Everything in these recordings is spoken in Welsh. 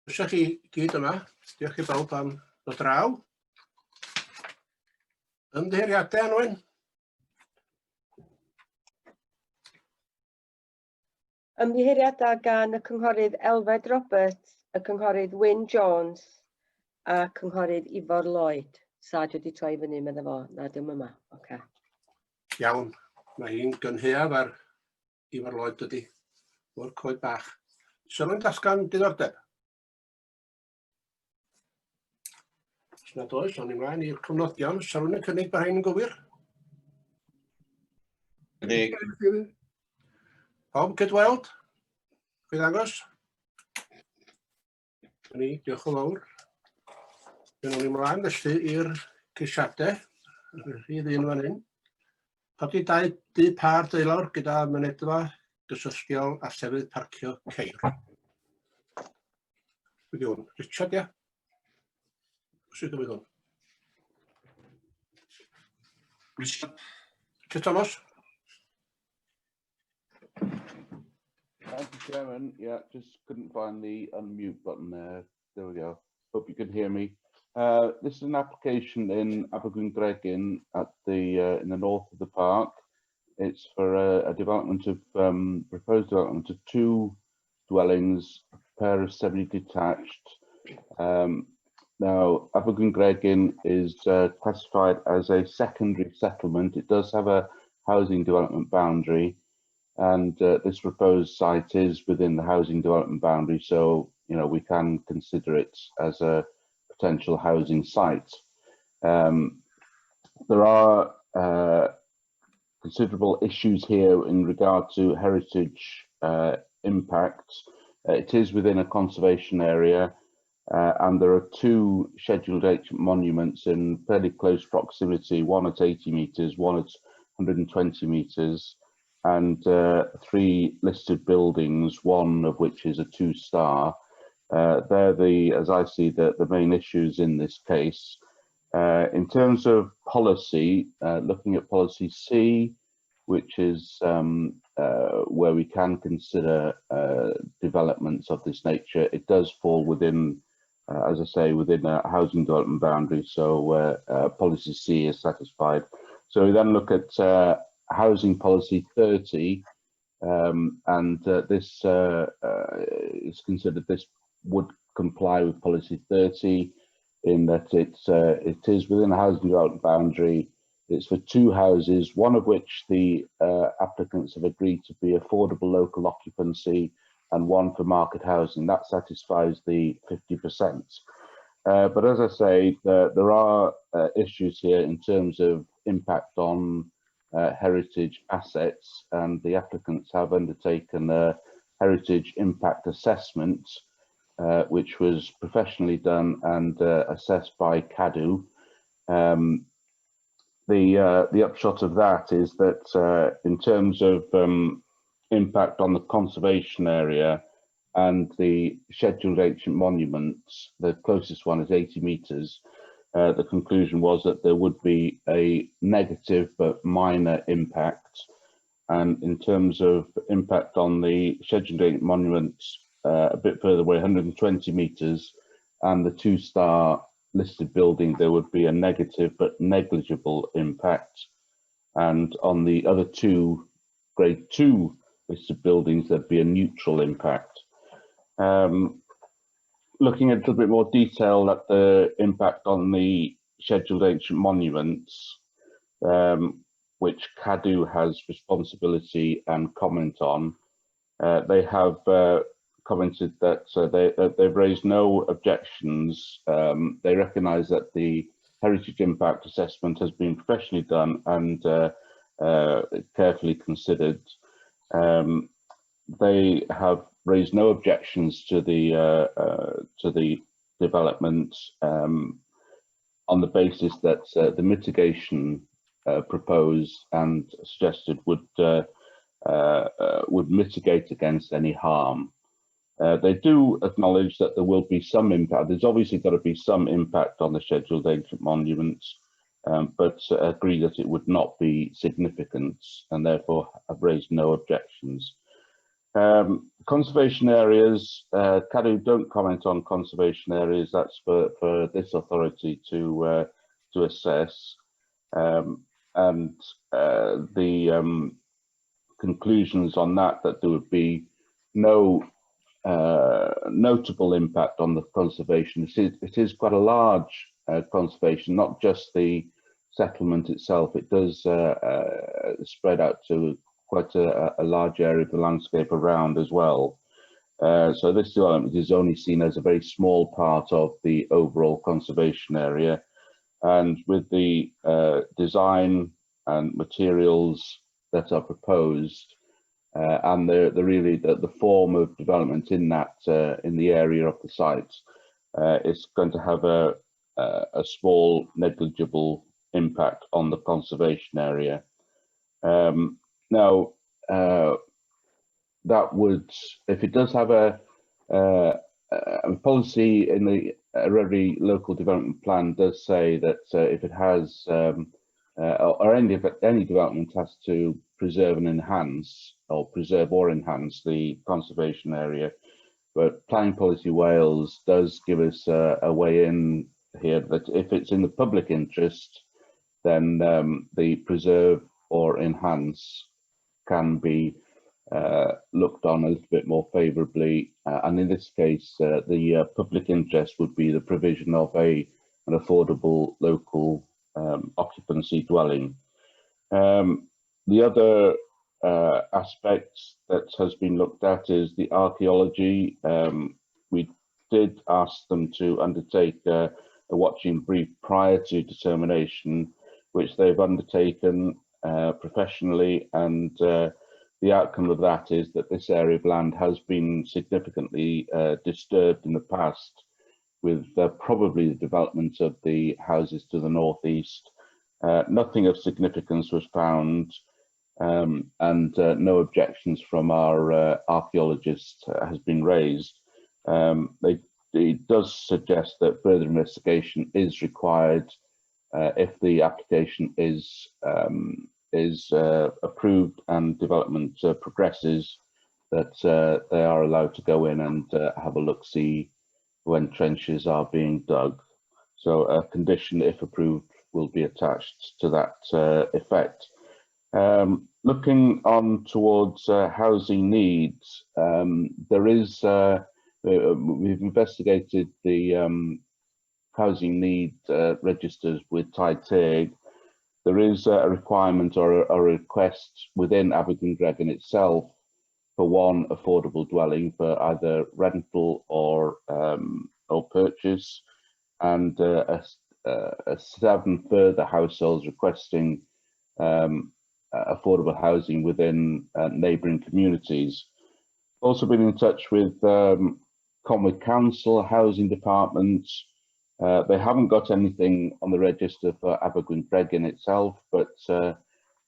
Croeso chi gyd yma. Diolch i bawb am ddod draw. Ymddiheuriadau, Anwen? Ymddiheuriadau gan y Cynghorydd Elfed Roberts, y Cynghorydd Wyn Jones a Cynghorydd Ifor Lloyd. Sa dwi wedi troi fyny, medda fo. Na, dim yma. Oce. Iawn. Mae hi'n gynhaeaf ar Ifor Lloyd dydy, o'r coed bach. Sylw'n datgan diddordeb? Os nad oes, o'n ymlaen i'r cofnodion. Sylw'n yn cynnig bod rhain yn gywir? Cynnig. Pawb cydweld? Chwi ddangos? Ni, diolch yn fawr. Dyna ni mlaen felly i'r ceisiadau. Rhydd un fan hyn. Codi dau dŷ pâr deulawr gyda mynedfa gysylltiol a llefydd parcio ceir. Pwy di hwn? Richard, ia? Pwy sy'n gymryd hwn? Richard. Richard Thomas? Thank you, Chairman. Yeah, just couldn't find the unmute button there. There we go. Hope you can hear me. This is an application in Abergwyngregyn at the in the north of the park. It's for a development of proposed development of two dwellings, a pair of semi-detached. Now, Abergwyngregyn is classified as a secondary settlement. It does have a housing development boundary, and this proposed site is within the housing development boundary, so we can consider it as a potential housing site. There are considerable issues here in regard to heritage impacts. It is within a conservation area, and there are two scheduled ancient monuments in fairly close proximity, one at 80 metres, one at 120 metres, and three listed buildings, one of which is a 2-star. They're the, as I see, the main issues in this case. In terms of policy, looking at policy C, which is where we can consider developments of this nature, it does fall within, as I say, within a housing development boundary, so policy C is satisfied. So we then look at housing policy 30, and this is considered, this would comply with policy 30 in that it is within a housing development boundary. It's for two houses, one of which the applicants have agreed to be affordable local occupancy and one for market housing. That satisfies the 50%. But as I say, there are issues here in terms of impact on heritage assets, and the applicants have undertaken a heritage impact assessment, which was professionally done and assessed by Cadw. The upshot of that is that in terms of impact on the conservation area and the scheduled ancient monuments, the closest one is 80 metres. The conclusion was that there would be a negative but minor impact. And in terms of impact on the scheduled ancient monuments, a bit further away, 120 metres, and the 2-star listed building, there would be a negative but negligible impact. And on the other two grade 2 listed buildings, there'd be a neutral impact. Looking at a little bit more detail at the impact on the scheduled ancient monuments, which Cadw has responsibility and comment on, they have commented that they've raised no objections. They recognise that the heritage impact assessment has been professionally done and carefully considered. They have raised no objections to the development on the basis that the mitigation proposed and suggested would mitigate against any harm. They do acknowledge that there will be some impact. There's obviously got to be some impact on the scheduled ancient monuments, but agree that it would not be significant and therefore have raised no objections. Conservation areas, Cadw don't comment on conservation areas, that's for this authority to assess. And the conclusions on that there would be no notable impact on the conservation. It is quite a large conservation, not just the settlement itself. It does spread out to quite a large area of the landscape around as well. So this development is only seen as a very small part of the overall conservation area. And with the design and materials that are proposed, and the really the form of development in the area of the site, it's going to have a small negligible impact on the conservation area. Now, that would, if it does have a policy in the Eryri local development plan does say that if it has or any development has to preserve and enhance or preserve or enhance the conservation area. But Planning Policy Wales does give us a way in here that if it's in the public interest, then the preserve or enhance can be looked on a little bit more favourably. And in this case, the public interest would be the provision of an affordable local occupancy dwelling. The other aspect that has been looked at is the archaeology. We did ask them to undertake a watching brief prior to determination, which they've undertaken professionally, and the outcome of that is that this area of land has been significantly disturbed in the past, with probably the development of the houses to the northeast. Nothing of significance was found, and no objections from our archaeologist has been raised. It does suggest that further investigation is required if the application is approved and development progresses, that they are allowed to go in and have a look see when trenches are being dug. So a condition, if approved, will be attached to that effect. Looking on towards housing needs, there is we've investigated the housing need registers with Tai Teg. There is a requirement or a request within Abergwyngregyn itself for one affordable dwelling for either rental or purchase, and a seven further households requesting affordable housing within neighbouring communities. Also been in touch with Conwy Council Housing Department. They haven't got anything on the register for Abergwyngregyn itself, but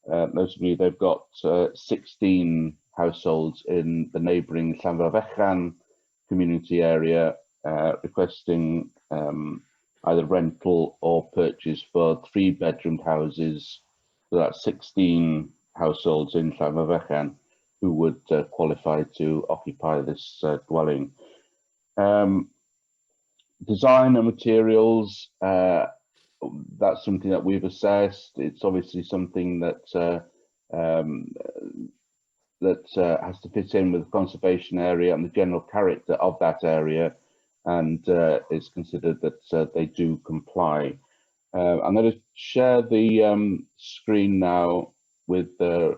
notably they've got 16 households in the neighbouring Llanfairfechan community area requesting either rental or purchase for 3-bedroomed houses. So that's 16 households in Llanfairfechan who would qualify to occupy this dwelling. Design and materials, that's something that we've assessed. It's obviously something that has to fit in with the conservation area and the general character of that area, and it's considered that they do comply. I'm going to share the screen now with the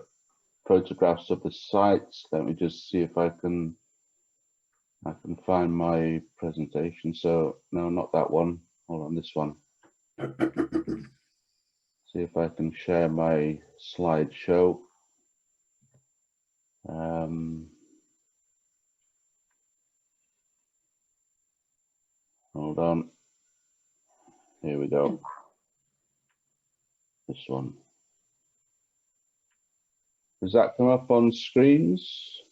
photographs of the sites. Let me just see if I can find my presentation. So no, not that one. Hold on, this one. See if I can share my slideshow. Hold on. Here we go. This one. Does that come up on screens?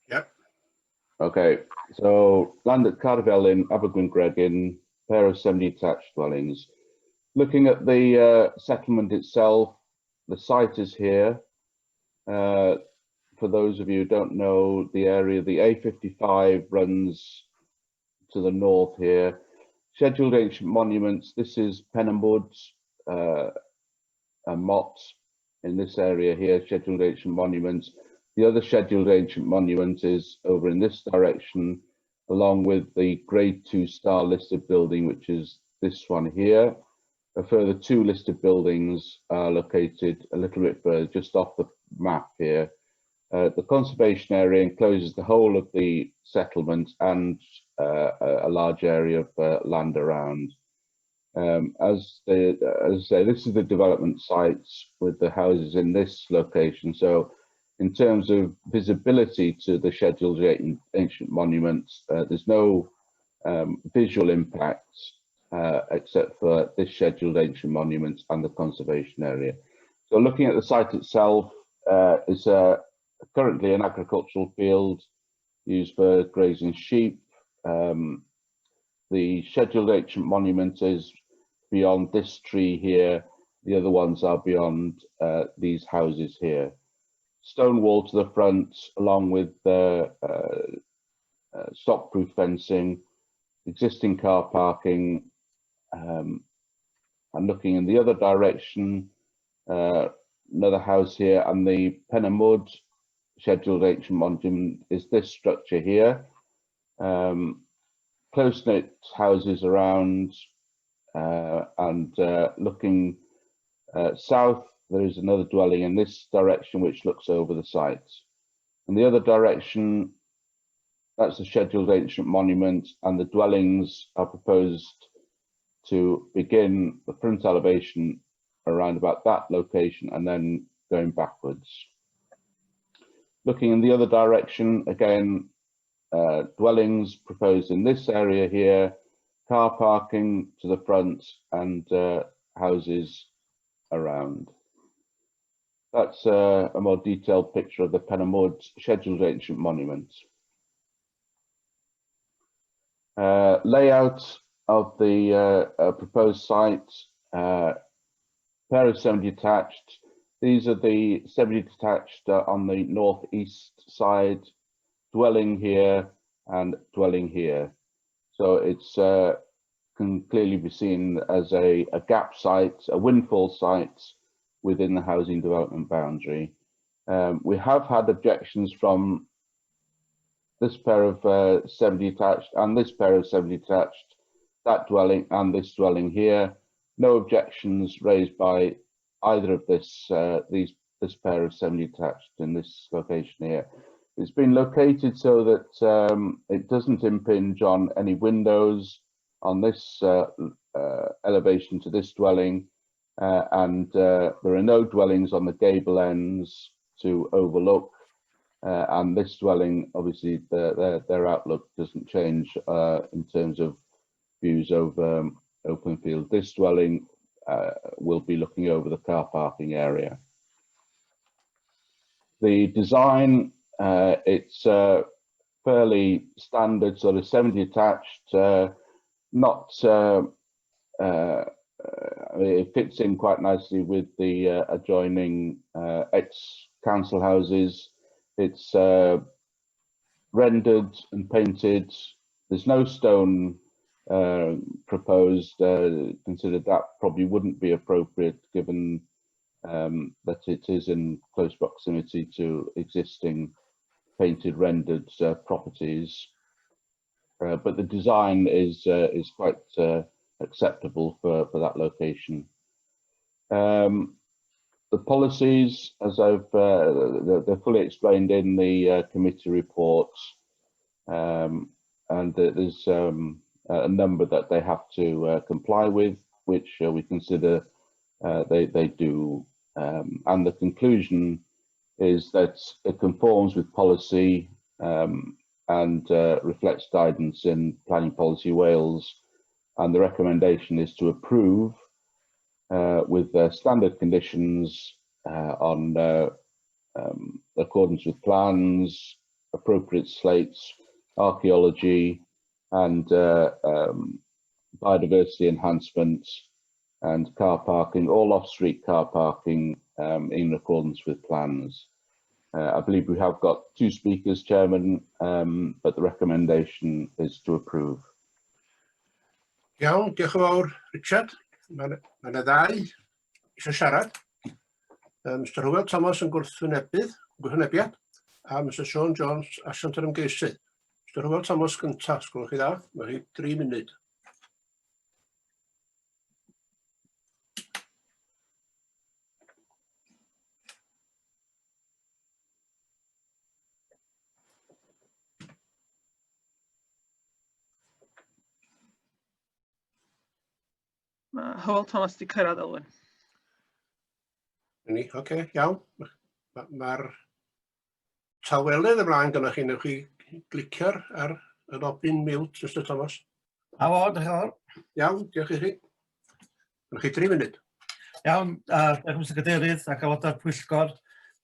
Yep. Okay, so land at Cardiff in Abergwyngregyn, pair of semi-detached dwellings. Looking at the settlement itself, the site is here. For those of you who don't know the area, the A55 runs to the north here. Scheduled ancient monuments, this is Pen Mwd and Mott in this area here, scheduled ancient monuments. The other scheduled ancient monument is over in this direction, along with the grade 2 star listed building, which is this one here. A further two listed buildings are located a little bit further, just off the map here. The conservation area encloses the whole of the settlement and a large area of land around. As I say, this is the development sites with the houses in this location. So in terms of visibility to the scheduled ancient monuments, there's no visual impacts except for this scheduled ancient monument and the conservation area. So looking at the site itself, it's currently an agricultural field used for grazing sheep. The scheduled ancient monument is beyond this tree here. The other ones are beyond these houses here. Stone wall to the front, along with the stock-proof fencing, existing car parking, and looking in the other direction, another house here, and the Pen y Mwd scheduled ancient monument is this structure here. Close-knit houses around, and looking south, there is another dwelling in this direction which looks over the site. In the other direction, that's the scheduled ancient monument, and the dwellings are proposed to begin the front elevation around about that location and then going backwards. Looking in the other direction, again, dwellings proposed in this area here, car parking to the front, and houses around. That's a more detailed picture of the Pen y Mwd scheduled ancient monument. Layout of the proposed site, pair of semi-detached. These are the semi-detached on the northeast side, dwelling here and dwelling here. So it's can clearly be seen as a gap site, a windfall site within the housing development boundary. We have had objections from this pair of semi-detached and this pair of semi-detached, that dwelling and this dwelling here. No objections raised by either of this this pair of semi-detached in this location here. It's been located so that it doesn't impinge on any windows on this elevation to this dwelling, and there are no dwellings on the gable ends to overlook, and this dwelling, obviously their outlook doesn't change in terms of views over open field. This dwelling will be looking over the car parking area. The design, it's fairly standard, sort of semi-detached, not it fits in quite nicely with the adjoining ex-council houses. It's rendered and painted. There's no stone proposed. Considered that probably wouldn't be appropriate given that it is in close proximity to existing painted rendered properties. But the design is quite acceptable for that location. The policies, as I've they're fully explained in the committee reports, and there's a number that they have to comply with, which we consider they do. And the conclusion is that it conforms with policy and reflects guidance in Planning Policy Wales, and the recommendation is to approve with standard conditions on accordance with plans, appropriate slates, archaeology, and biodiversity enhancement, and car parking, all off-street car parking in accordance with plans. I believe we have got two speakers, Chairman, but the recommendation is to approve. Iawn, diolch yn fawr, Richard. Mae ma yna ddau eisiau siarad. Mr Hywel Thomas yn gwrthwynebydd, gwrthwynebiad, a Mr Sean Jones, asiant yr ymgeisydd. Mr Hywel Thomas gyntaf, os gwelwch chi dda, mae chi dri munud. Mae Hywel Thomas wedi cyrraedd Elwyn. Ni, oce, okay, iawn. Mae'r ma tawelydd ymlaen gyda chi, newch chi glicio'r ar y nodyn mute, Mr Thomas. A fo, diolch yn fawr. Iawn, diolch i chi. Gwna chi dri munud. Iawn, diolch Mr Cadeirydd ac aelodau'r pwyllgor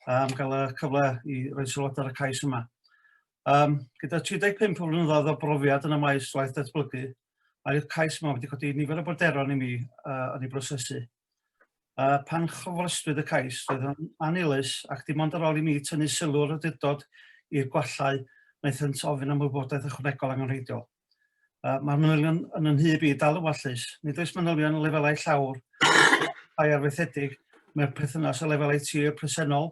am gael y cyfle i roi sylwadau ar y cais yma. Gyda 35 o flynyddoedd o brofiad yn y maes waith datblygu, mae'r cais yma wedi codi nifer o bryderon i mi yn ei brosesu. Pan chofrestrwyd y cais, roedd yn annilys ac dim ond ar ôl i mi tynnu sylw'r awdurdod i'r gwallau wnaethant ofyn am wybodaeth ychwanegol angenrheidiol. Mae'r manylion yn yn nhyb i dal yn wallus. Nid oes manylion lefelau llawr tai arfaethedig mewn perthynas â lefelau tir presennol,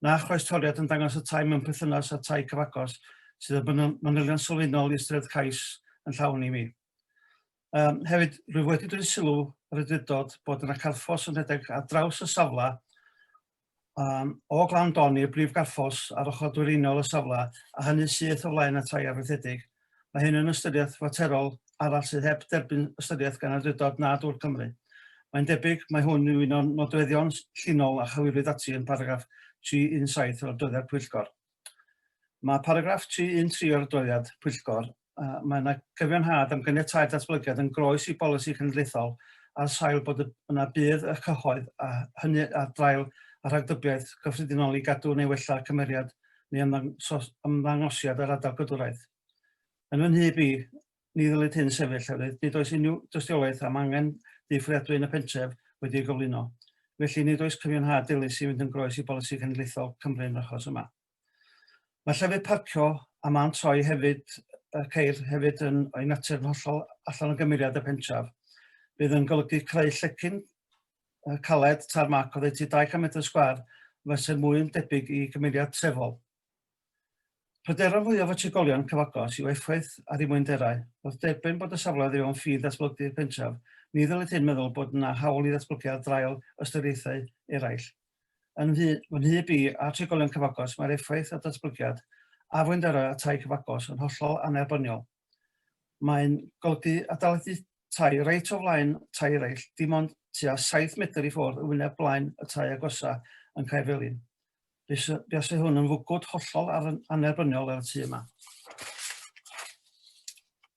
na chroestoriad yn dangos y tai mewn perthynas â tai cyfagos, sydd yn manylion sylfaenol i ystyried cais yn llawn i mi. Hefyd, rwyf wedi dwyn sylw yr awdurdod bod yna carthffos yn rhedeg ar draws y safle o Glan Don i'r brif garthffos ar ochr dwyreiniol y safle, a hynny syth o flaen y tai arfaethedig. Mae hyn yn ystyriaeth faterol arall sydd heb derbyn ystyriaeth gan Awdurdod na Dŵr Cymru. Mae'n debyg mai hwn yw un o'r nodweddion llinol a chyfeiriwyd ati yn paragraff 317 o'r adroddiad pwyllgor. Mae paragraff 313 o'r adroddiad pwyllgor, mae yna gyfiawnhad am ganiatáu'r datblygiad yn groes i bolisi cenedlaethol ar sail bod yna budd y cyhoedd a hynny ar draul y rhagdybiaeth gyffredinol i gadw neu wella cymeriad neu ymddangosiad yr ardal gadwraeth. Yn fy nhyb i, ni ddylid hyn sefyll oherwydd nid oes unrhyw dystiolaeth am angen ddifforiadwy yn y pentref wedi ei gyflwyno. Felly nid oes cyfiawnhad dilys i fynd yn groes i bolisi cenedlaethol Cymru yn yr achos yma. Mae llefydd parcio a man troi hefyd y ceir hefyd yn o'i natur yn hollol allan o gymeriad y pentref. Bydd yn golygu creu llecyn caled tarmac oddeutu 200 metr sgwâr fyse'n mwy yn debyg i gymeriad trefol. Pryderon fwyaf y trigolion cyfagos yw effaith ar eu mwynderau. Wrth derbyn bod y safle oddi fewn ffin ddatblygu'r pentref, ni ddylid hyn meddwl bod yna hawl i ddatblygu ar draul ystyriaethau eraill. Yn fy nhyb i, a'r trigolion cyfagos, mae'r effaith ar datblygiad a fwynderau y tai cyfagos yn hollol annerbyniol. Mae'n golygu adeiladu tai reit o flaen tai eraill, dim ond tua 7 medr i ffwrdd o wyneb blaen y tai agosa yn Caerfelin. Buasai hwn yn fwgwd hollol annerbyniol ar y tŷ yma.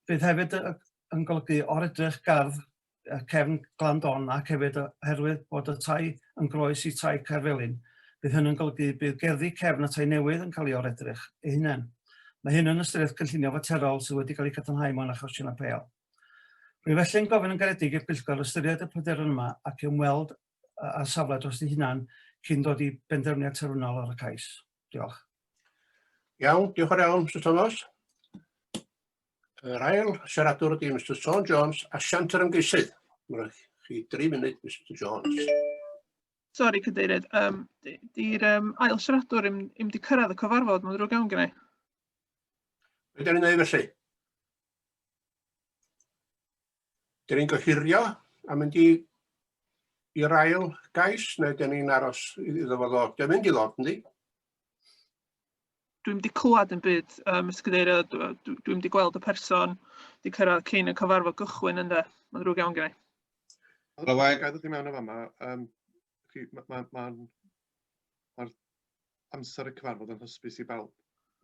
Bydd hefyd yn golygu or-edrych gardd cefn Glan Don ac hefyd oherwydd bod y tai yn groes i tai Caerfelin, bydd hyn yn golygu bydd gerddi cefn y tai newydd yn cael ei or-edrych eu hunain. Mae hyn yn ystyriaeth cynllunio faterol sydd wedi cael ei cadarnhau mewn achosion apêl. Rwyf felly'n gofyn yn garedig i'r pwyllgor ystyried y pryderon yma ac ymweld â'r safle dros ei hunan cyn dod i benderfyniad terfynol ar y cais. Diolch. Iawn, diolch yn iawn, Mr Thomas. Yr ail siaradwr ydy Mr Sean Jones, asiant yr ymgeisydd. Mae'n chi dri munud, Mr Jones. Sori, Cadeirydd. Di'r ail siaradwr im di cyrraedd y cyfarfod, mae'n ddrwg iawn gen i. Be da ni'n neud felly? Dyn ni'n gohirio a mynd i i'r ail gais, neu dyn ni'n aros iddo fo ddod? Dwi'n mynd i ddod, yndi? Dwi'n wedi clywed yn byd, Mr Cadeirydd, dwi'n wedi gweld y person wedi cyrraedd cyn y cyfarfod gychwyn ynde. Mae'n ddrwg iawn gen i. Ga i ddod i mewn yn fama? Mae'r ma, ma, ma amser y cyfarfod yn hysbys i bawb.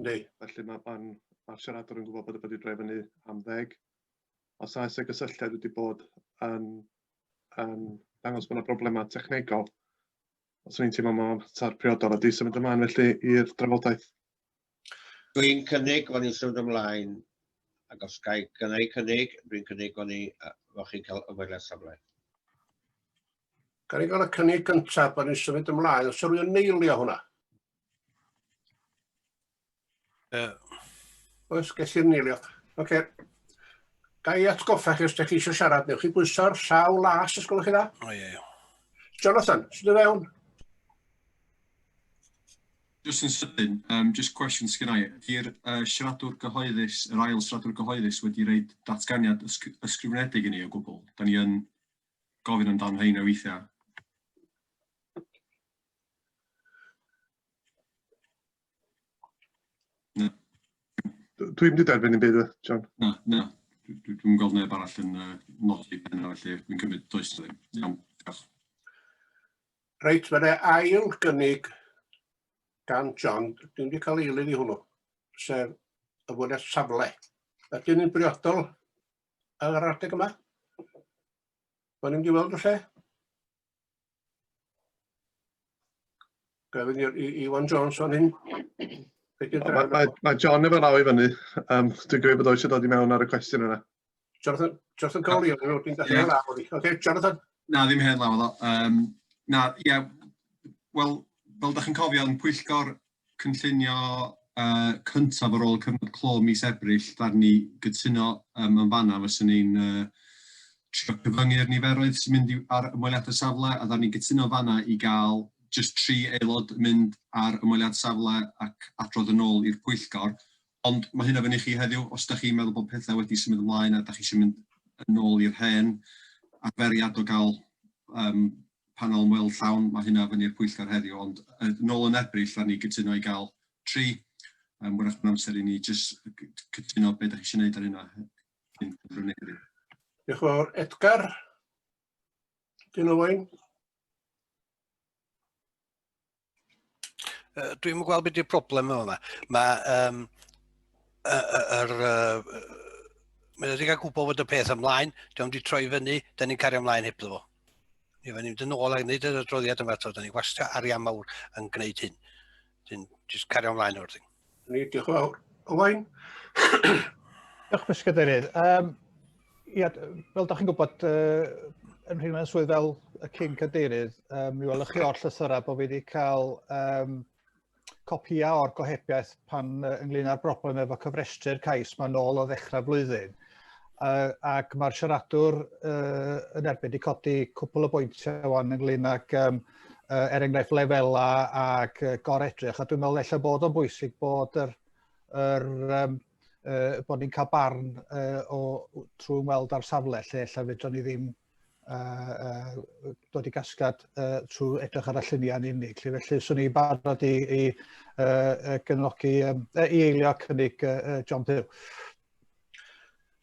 Yndi. Felly mae'r ma, ma siaradwr yn gwybod bod y wedi droi fyny am ddeg. Os oes y gysylltiad wedi bod yn, yn dangos bod yna broblemau technegol, os o'n i'n teimlo mae'n amser priodol ydy symud ymlaen felly i'r drafodaeth. Dwi'n cynnig bod ni'n symud ymlaen, ac os ga i gynnau cynnig, dwi'n cynnig bod ni, bod chi'n cael ymweliad safle. Gan i gael y cynnig gyntaf bod ni'n symud ymlaen, os rwy'n neilio hwnna? Ie. Oes, gellir nilio. Oce. Ga i atgoffa chi os ydych chi eisiau siarad, newch chi bwyso'r llaw las os gwelwch chi dda. O ie. Jonathan, sydd yn fewn? Just yn sydyn, just cwestiwn sgynna i. Ydy'r siaradwr gyhoeddus, yr ail siaradwr gyhoeddus wedi rhoid datganiad ysgrifenedig i ni o gwbl? Da ni yn gofyn amdan rheina weithiau. Na. Dwi'n wedi derbyn yn byd, John. Na, na. Dwi'n gweld neb arall yn nodi penna, felly dwi'n cymryd does na ddim. Iawn, diolch. Reit, mae yna ail gynnig gan John, dwi'n wedi cael eilydd i hwnnw, sef y fwriad safle. Ydyn ni'n briodol ar yr adeg yma? Mae'n mynd i weld y lle? Gofyn i, i Iwan Jones fan hyn. Mae ma, ma John efo law i fyny. Dwi'n gwybod bod o eisiau dod i mewn ar y cwestiwn yna. Jonathan, Jonathan Cole, yeah. Dwi'n gallu yeah. law. Oce, Jonathan. Na, ddim hen law oedd o. Na, ie, yeah, wel, fel da chi'n cofio, yn pwyllgor cynllunio cyntaf ar ôl cyfnod clo mis Ebrill, ddaru ni gytuno yn fanna fyswn ni'n trio cyfyngu'r niferoedd sy'n mynd i, ar ymweliadau safle, a ddaru ni gytuno fanna i gael jyst 3 aelod mynd ar ymweliad safle ac adrodd yn ôl i'r pwyllgor. Ond mae hynna fyny chi heddiw, os da chi'n meddwl bod pethau wedi symud ymlaen a da chi eisiau mynd yn ôl i'r hen arferiad o gael panel ymweld llawn, mae hynna fyny i'r pwyllgor heddiw, ond yn ôl yn Ebrill, da ni gytuno i gael 3. Wrach mae'n amser i ni jyst cytuno beth da chi eisiau gwneud ar hynna cyn penderfynu heddiw. Diolch yn fawr. Edgar? Dyn Owain? Dwi'm yn gweld beth yw'r broblem yma. Mae mae wedi cael gwybod fod y peth ymlaen, diolch wedi troi fyny, da ni'n cario ymlaen hebddo fo. Ni fyny mynd yn ôl a gwneud yr adroddiad yma eto, da ni'n gwastio arian mawr yn gwneud hyn. Dyn, jyst cario ymlaen o'r thing. Ni, diolch yn fawr. Owain? Diolch, Mr Cadeirydd. Ia, fel da chi'n gwybod, yn rhywun swydd fel y cyn cadeirydd, mi welwch chi o'r llythyrau bod fi wedi cael copia o'r gohebiaeth pan ynglyn â'r broblem efo cyfrestru'r cais mae nôl o ddechrau blwyddyn. Ac mae'r siaradwr yn erbyn wedi codi cwpl o bwyntiau wan ynglyn ag er enghraifft lefela ac goredrych, a dwi'n meddwl ella bod o'n bwysig bod yr, yr bod ni'n cael barn o trwy ymweld â'r safle lle ella fedrwn ni ddim dod i gasgliad trwy edrych ar y lluniau yn unig. Lle felly swn i'n barod i, i gefnogi, i eilio cynnig John Pugh.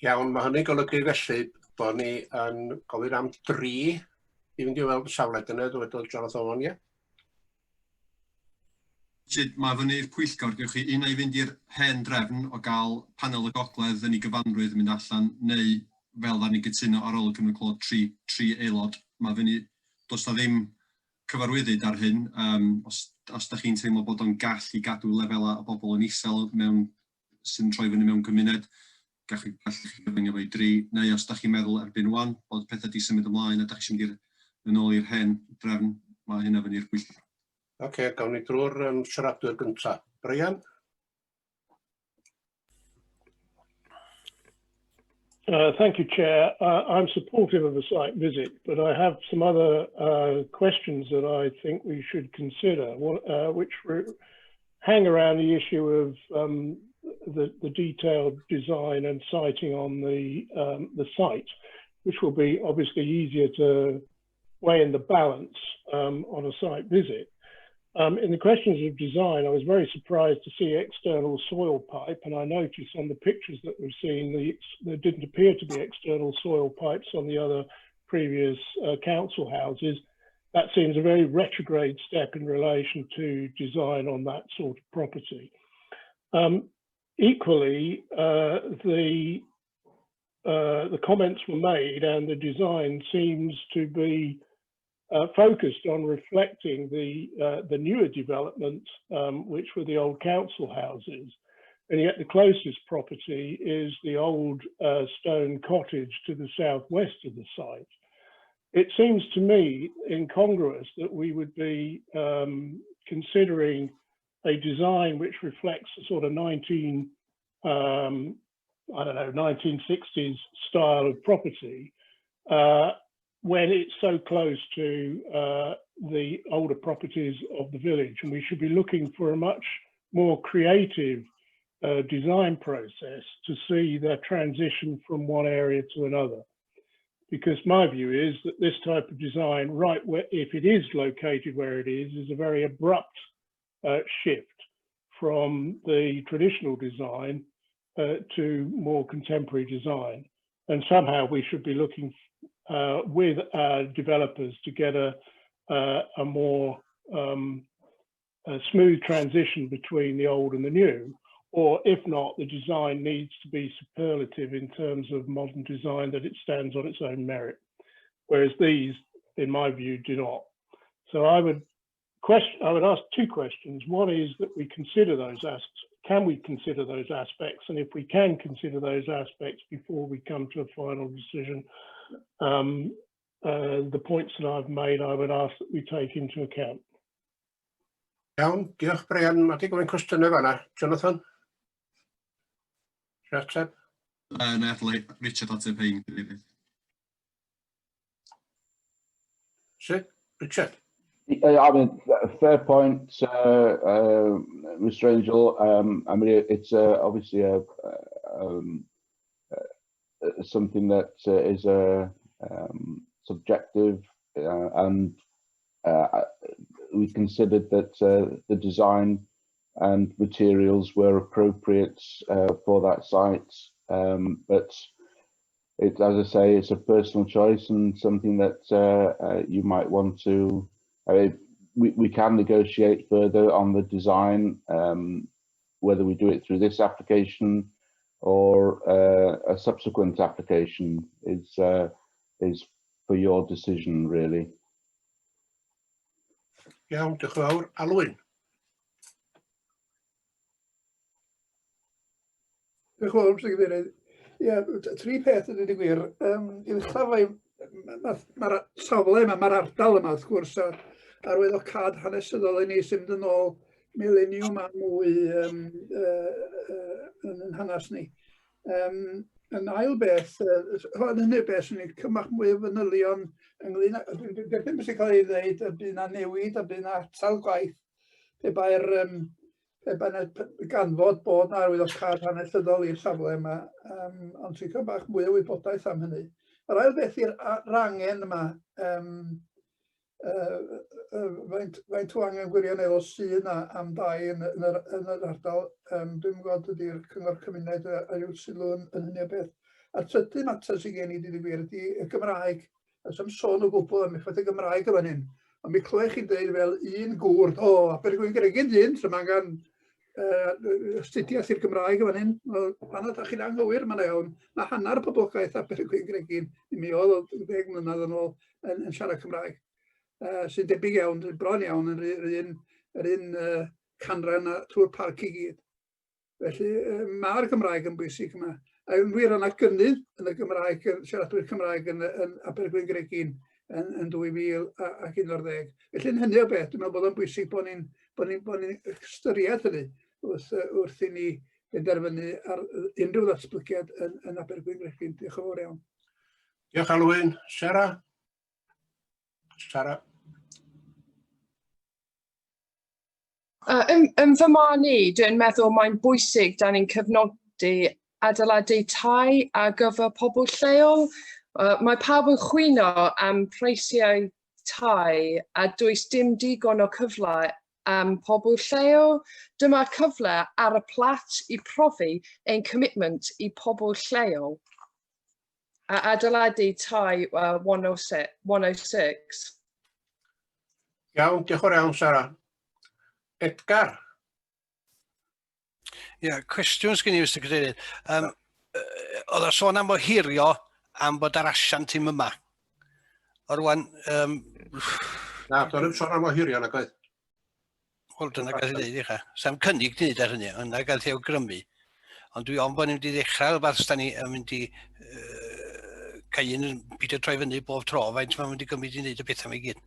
Iawn, mae hynny'n golygu felly bod ni yn gofyn am 3 i fynd i weld y safle. Dyna dywedodd Jonathan Owen, ie? Sut mae fyny i'r pwyllgor, gewch chi un ai fynd i'r hen drefn o gael panel y gogledd yn ei gyfanrwydd yn mynd allan, neu fel ddaru ni gytuno ar ôl y cyfnod clo 3 aelod. Mae fyny, does na ddim cyfarwyddyd ar hyn, os da chi'n teimlo bod o'n gall i gadw lefelau o bobl yn isel mewn sy'n troi fyny mewn cymuned, gallwch chi gyfyngu fo i 3, neu os da chi'n meddwl erbyn wan bod pethau di symud ymlaen a da chi eisiau mynd yn ôl i'r hen drefn, mae hynna fyny i'r pwyllgor. Oce, okay, gawn ni drwy'r siaradwyr gyntaf. Brian? Thank you, Chair. I'm supportive of a site visit, but I have some other questions that I think we should consider, which hang around the issue of the detailed design and siting on the site, which will be obviously easier to weigh in the balance on a site visit. In the questions of design, I was very surprised to see external soil pipe, and I noticed on the pictures that we've seen, there didn't appear to be external soil pipes on the other previous council houses. That seems a very retrograde step in relation to design on that sort of property. Equally, the comments were made and the design seems to be focused on reflecting the newer development, which were the old council houses. And yet the closest property is the old stone cottage to the southwest of the site. It seems to me incongruous that we would be considering a design which reflects a sort of 19, I don't know, 1960s style of property, when it's so close to the older properties of the village. And we should be looking for a much more creative design process to see the transition from one area to another. Because my view is that this type of design, right where, if it is located where it is, is a very abrupt shift from the traditional design to more contemporary design. And somehow we should be looking with our developers to get a more a smooth transition between the old and the new, or if not, the design needs to be superlative in terms of modern design, that it stands on its own merit, whereas these, in my view, do not. So I would ask two questions. One is that we consider those aspects. Can we consider those aspects? And if we can consider those aspects before we come to a final decision, the points that I've made, I would ask that we take into account. Iawn, diolch Brian. Mae di gofyn cwestiynau fanna. Jonathan? Isio ateb? Na, adael Richard ateb hein, Cadeirydd. Sut? Richard? I mean, fair point, Mr. Angel. I mean, it's obviously a something that is a subjective, and we considered that the design and materials were appropriate for that site. But it, as I say, it's a personal choice and something that you might want to. I mean, we can negotiate further on the design, whether we do it through this application or a subsequent application is for your decision, really. Iawn, diolch yn fawr. Alwyn? Diolch yn fawr, Mr Cadeirydd. Ie, tri peth yn dweud y gwir. I ddechrau fo, mae'r ma safle yma, mae'r ardal yma, wrth gwrs, ar arwyddocâd hanesyddol i ni sy'n mynd yn ôl mileniwm a mwy yn hanes ni. Yn ail beth, yn hynny beth, swn i'n cymach mwy o fanylion ynglyn â, dwi'n derbyn beth sy'n cael ei ddeud, y bydd 'na newid a bydd 'na atal gwaith pe bai 'na ganfod bod 'na arwyddocâd hanesyddol i'r safle yma, ond ti'n cael bach mwy o wybodaeth am hynny. Yr ail beth yw'r angen yma, faint o angen gwirioneddol sydd yna am dai yn yr ardal. Dwi'n gwybod ydy'r cyngor cymuned a yw sylw yn hynny o beth. A'r trydydd mater sydd gen i, dweud y gwir, ydy y Gymraeg. Does 'am sôn o gwbl am effaith y Gymraeg yn fan hyn. Ond mi clywech chi'n dweud fel un gŵr, o, Abergwyngregyn dyn, so mae angen astudiaeth i'r Gymraeg yn fan hyn. Wel, pan ydych chi'n anghywir, mae'n iawn. Mae hanner poblogaeth Abergwyngregyn, mi oedd o 10 mlynedd yn ôl, yn siarad Cymraeg. Sy'n debyg iawn, bron iawn yn yr un canran trwy'r parc i gyd. Felly mae'r Gymraeg yn bwysig yma. A yn wir, yna gynnydd yn y Gymraeg, siaradwyr Cymraeg yn Abergwyngregyn yn 2011. Felly yn hynny o beth, dwi'n meddwl bod o'n bwysig bod ni ystyried hynny wrth i ni benderfynu ar unrhyw ddatblygiad yn Abergwyngregyn. Diolch yn fawr iawn. Diolch Alwyn. Sarah? Sarah? Yn fy marn i, dwi'n meddwl mae'n bwysig da ni'n cefnogi adeiladu tai ar gyfer pobl lleol. Mae pawb yn chwino am preisiau tai a does dim digon o cyfle am pobl lleol. Dyma cyfle ar y plat i profi ein commitment i pobl lleol. A adeiladu tai 106. 106. Iawn, diolch yn fawr iawn, Sarah. Edgar? Ie, yeah, cwestiwn sgen i, Mr Cadeirydd. Oedd o sôn am ohirio am bod yr asiant ddim yma. O rwan... Na, do'n i'm sôn am ohirio, nag oedd. Wel, dyna gael ei ddeud i chi. Sa'm cynnig di wneud ar hynny, ond na gael ei awgrymu. Ond dwi ofn bod ni'n mynd i ddechrau rhywbeth os da ni yn mynd i cael un yn beidio troi fyny bob tro, faint mae'n mynd i gymryd i wneud y pethau yma i gyd.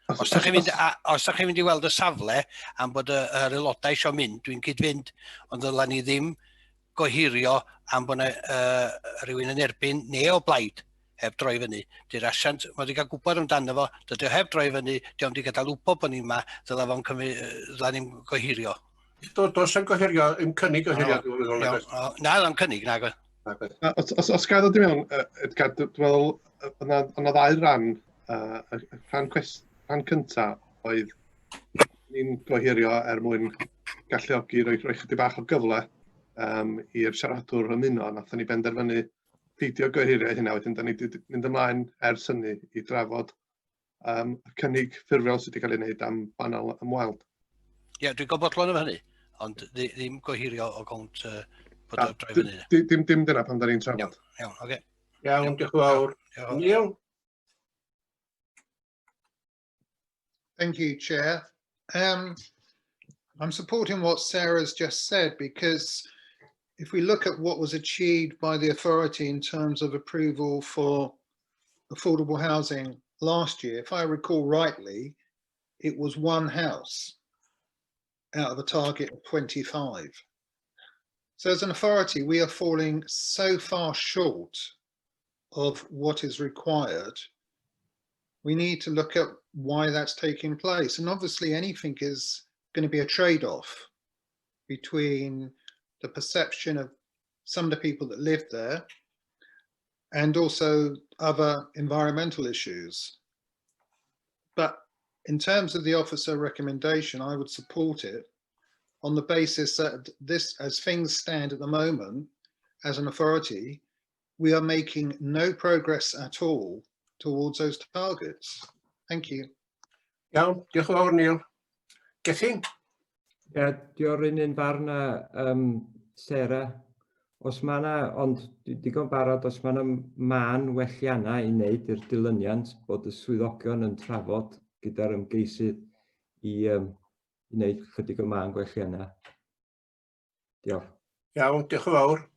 Os da chi'n mynd, os da chi'n mynd i weld y safle am bod y, yr aelodau eisiau mynd, dwi'n cyd-fynd, ond ddyla ni ddim gohirio am bod yna rhywun yn erbyn neu o blaid heb droi fyny. Di'r asiant, mae wedi cael gwybod amdano fo, dydy o heb droi fyny, di o'm wedi gadael wybod bod ni'n ma, ddyla fo'n cymryd, ddyla ni'n gohirio. Do, does am gohirio, im cynnig gohirio, dwi'n meddwl. Iawn, Na, ddim cynnig, na. Na, Os, os, os gael ddod i mewn, Edgar, dwi'n meddwl, yna, yna ddau ran. Y rhan, cwest, rhan cyntaf oedd ni'n gohirio er mwyn galluogi rhoi, rhoi chydig bach o gyfle um, i'r siaradwr ymuno. Nathon ni benderfynu peidio gohirio hynna, wedyn da ni wedi mynd ymlaen ers hynny i drafod um, y cynnig ffurfiol sydd wedi cael ei wneud am banel ymweld. Ie, yeah, dwi'n gwybod bodlon efo hynny, ond ddim gohirio o gownt bod o'r droi fyny. Dim, dim dyna pan da ni'n trafod. Iawn, iawn, oce. Okay. Iawn, diolch yn fawr. Neil? Thank you, Chair. I'm supporting what Sarah's just said because if we look at what was achieved by the authority in terms of approval for affordable housing last year, if I recall rightly, it was one house out of a target of 25. So as an authority, we are falling so far short of what is required. We need to look at why that's taking place. And obviously anything is going to be a trade-off between the perception of some of the people that live there and also other environmental issues. But in terms of the officer recommendation, I would support it on the basis that this, as things stand at the moment, as an authority, we are making no progress at all towards those targets. Thank you. Iawn, diolch yn fawr, Neil. Gethin? Ie, dio'r un un farn â um, Sarah. Os mae yna, ond digon barod, os mae yna mân welliannau i wneud i'r dilyniant, bod y swyddogion yn trafod gyda'r ymgeisydd i, um, i wneud chydig o mân gwelliannau. Diolch. Iawn, diolch yn fawr.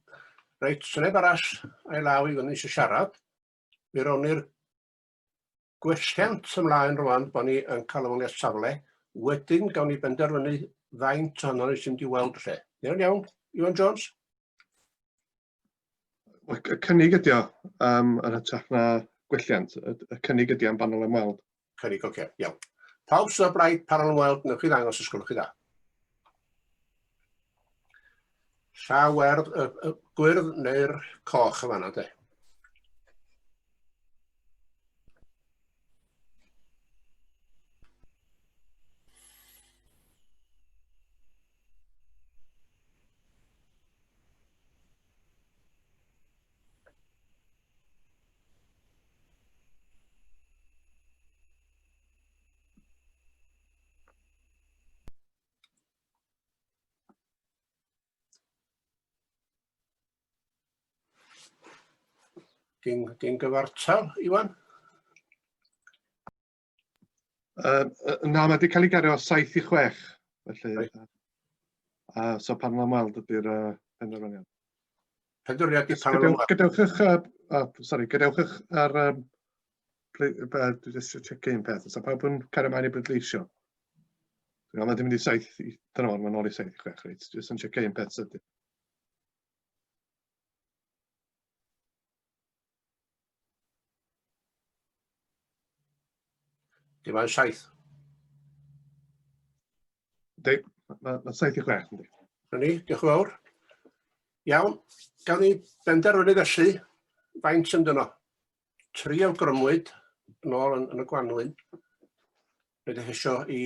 Reit, sneb arall a'i law i fyny eisiau siarad. Mi rown ni'r gwelliant ymlaen rwan bod ni yn cael ymweliad safle. Wedyn gawn ni benderfynu faint ohono ni sy'n mynd i weld y lle. Iawn, iawn. Iwan Jones? Wel, y cynnig ydi o, um, yn hytrach na gwelliant. Y, y cynnig ydi am banel ymweld. Cynnig, oce, okay, iawn. Pawb sydd o blaid panel ymweld, newch chi ddangos os gwelwch chi dda. Llaw werdd, y, y gwyrdd neu'r coch yn fanna, de. Di'n di gyfartal, Iwan? Na, mae wedi cael ei gario o 7 i 6, felly. Right. So pan mae'n weld ydy'r penderfyniad. Penderfyniad i pan mae'n weld. Gadewch eich, sorry, gadewch eich ar, dwi jyst eisiau checio un peth, os pawb yn cario ymlaen i bleidleisio. Dwi'n meddwl, mae'n mynd i 7, dyna fo, mae'n ôl i 7 i 6, reit, jyst yn checio un peth sydyn. Dim ond 7. Yndi, mae ma 7 i 6, yndi. Dyna ni, diolch yn fawr. Iawn, gawn ni benderfynu felly, faint yn dyno. Tri awgrymwyd yn ôl yn, yn y gwanwyn. Rydych eisiau i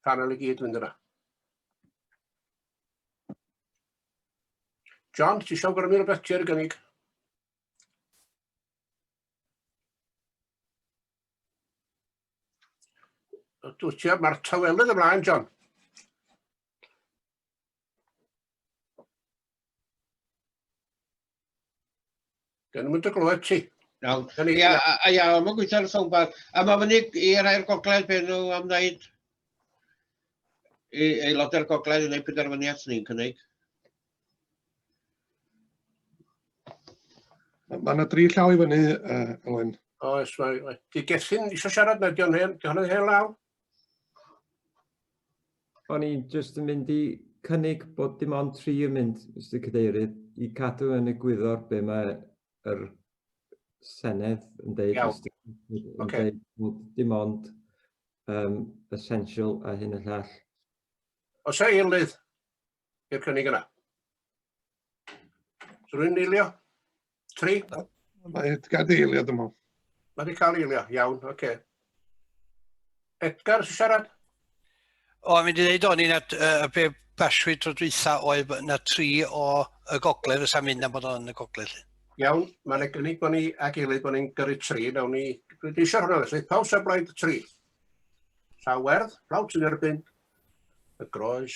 panel i gyd fynd yna. John, ti eisiau awgrymu rhywbeth ti ar y gynnig? Dwi ti, mae'r tawelydd ymlaen, John. Dyn nhw'n mynd y glywed ti. Iawn. Ia, a ia, mae'n gweithio ar y ffôn bach. A mae fyny i rhai'r gogledd beth nhw am wneud i aelodau'r gogledd i wneud penderfyniad sy'n ni'n cynnig. Mae yna dri llaw i fyny, Elwyn. Oes, mae... Di Gethin eisiau siarad na, di o'n hen, di o'n hen law? O'n i jyst yn mynd i cynnig bod dim ond tri yn mynd, Mr Cadeirydd, i cadw yn egwyddor be mae yr Senedd yn deud. Iawn. Mr Yn Ocê. deud bod dim ond um, essential a hyn y llall. Oes e eilydd i'r cynnig yna? Oes rhywun yn eilio? Tri? Mae Edgar di eilio, dwi'n meddwl. Mae wedi cael eilio, iawn, oce. Okay. Edgar, sy'n siarad? O, mynd i ddeud o'n i na, uh, be basiwyd tro dwytha oedd na tri o y gogledd fysa mynd am bod o'n y gogledd. lly. Iawn, mae'n e gynnig bod ni ag eilydd bod ni'n gyrru tri, nawn ni pleidleisio hwnna felly. Pawb sy'n blaid y tri? Llaw werdd, pawb sy'n erbyn y groes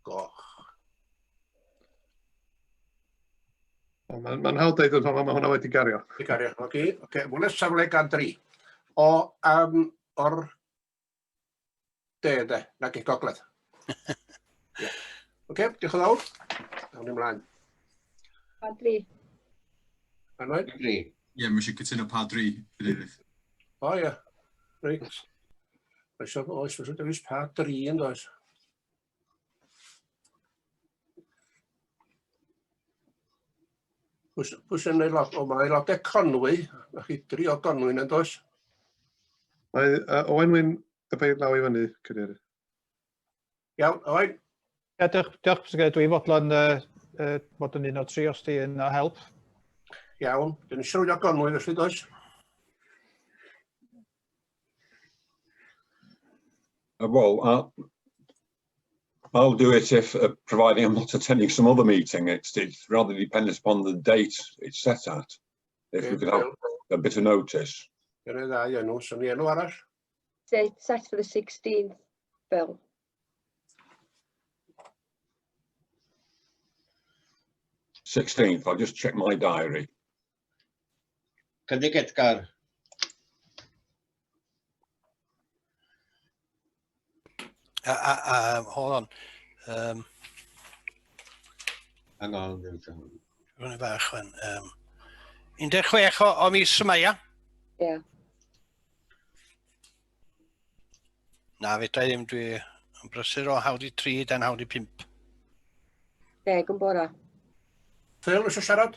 goch. Mae'n ma hawdd dweud wrth mae hwnna wedi gario. Wedi gario, oce. Okay. Mwyn safle gan dri. O, um, o'r de, de, nag i gogledd. yeah. Oce, okay, diolch yn fawr. Awn ni ymlaen. Pa dri? Anwyd? Dri. Ie, mae eisiau cytuno pa dri, Cadeirydd. O ie, reit. Oes, oes, oes, oes, dewis pa dri yn does. Pwy sy'n aelod? O, mae aelodau Conwy. Mae chi dri o Gonwy yn does? Mae uh, Owen Wyn y beir law i fyny, Cadeirydd. Iawn, Owen. Ia, diolch, diolch Mr Cadeirydd. Dwi'n fodlon uh, uh, bod yn un o'r tri os di yn o help. Iawn, dyn ni eisiau rhywun o Gonwy felly, does? Well, I'll do it if, providing I'm not attending some other meeting. It's, it's rather dependent upon the date it's set at. If we could have a bit of notice. Dyna ddau enw, sy'n ni enw arall? Date set for the 16th, Bill. 16th, I'll just check my diary. Cynnig Edgar. A, hold on. Hang on. Rwy'n bach, fan. Um, 16 o, o mis yma, ia? Ie. Yeah. Na, fedra i ddim, dwi yn brysur o hawl i 3 dan hawl i 5. Deg yn bora. Phil, eisiau siarad?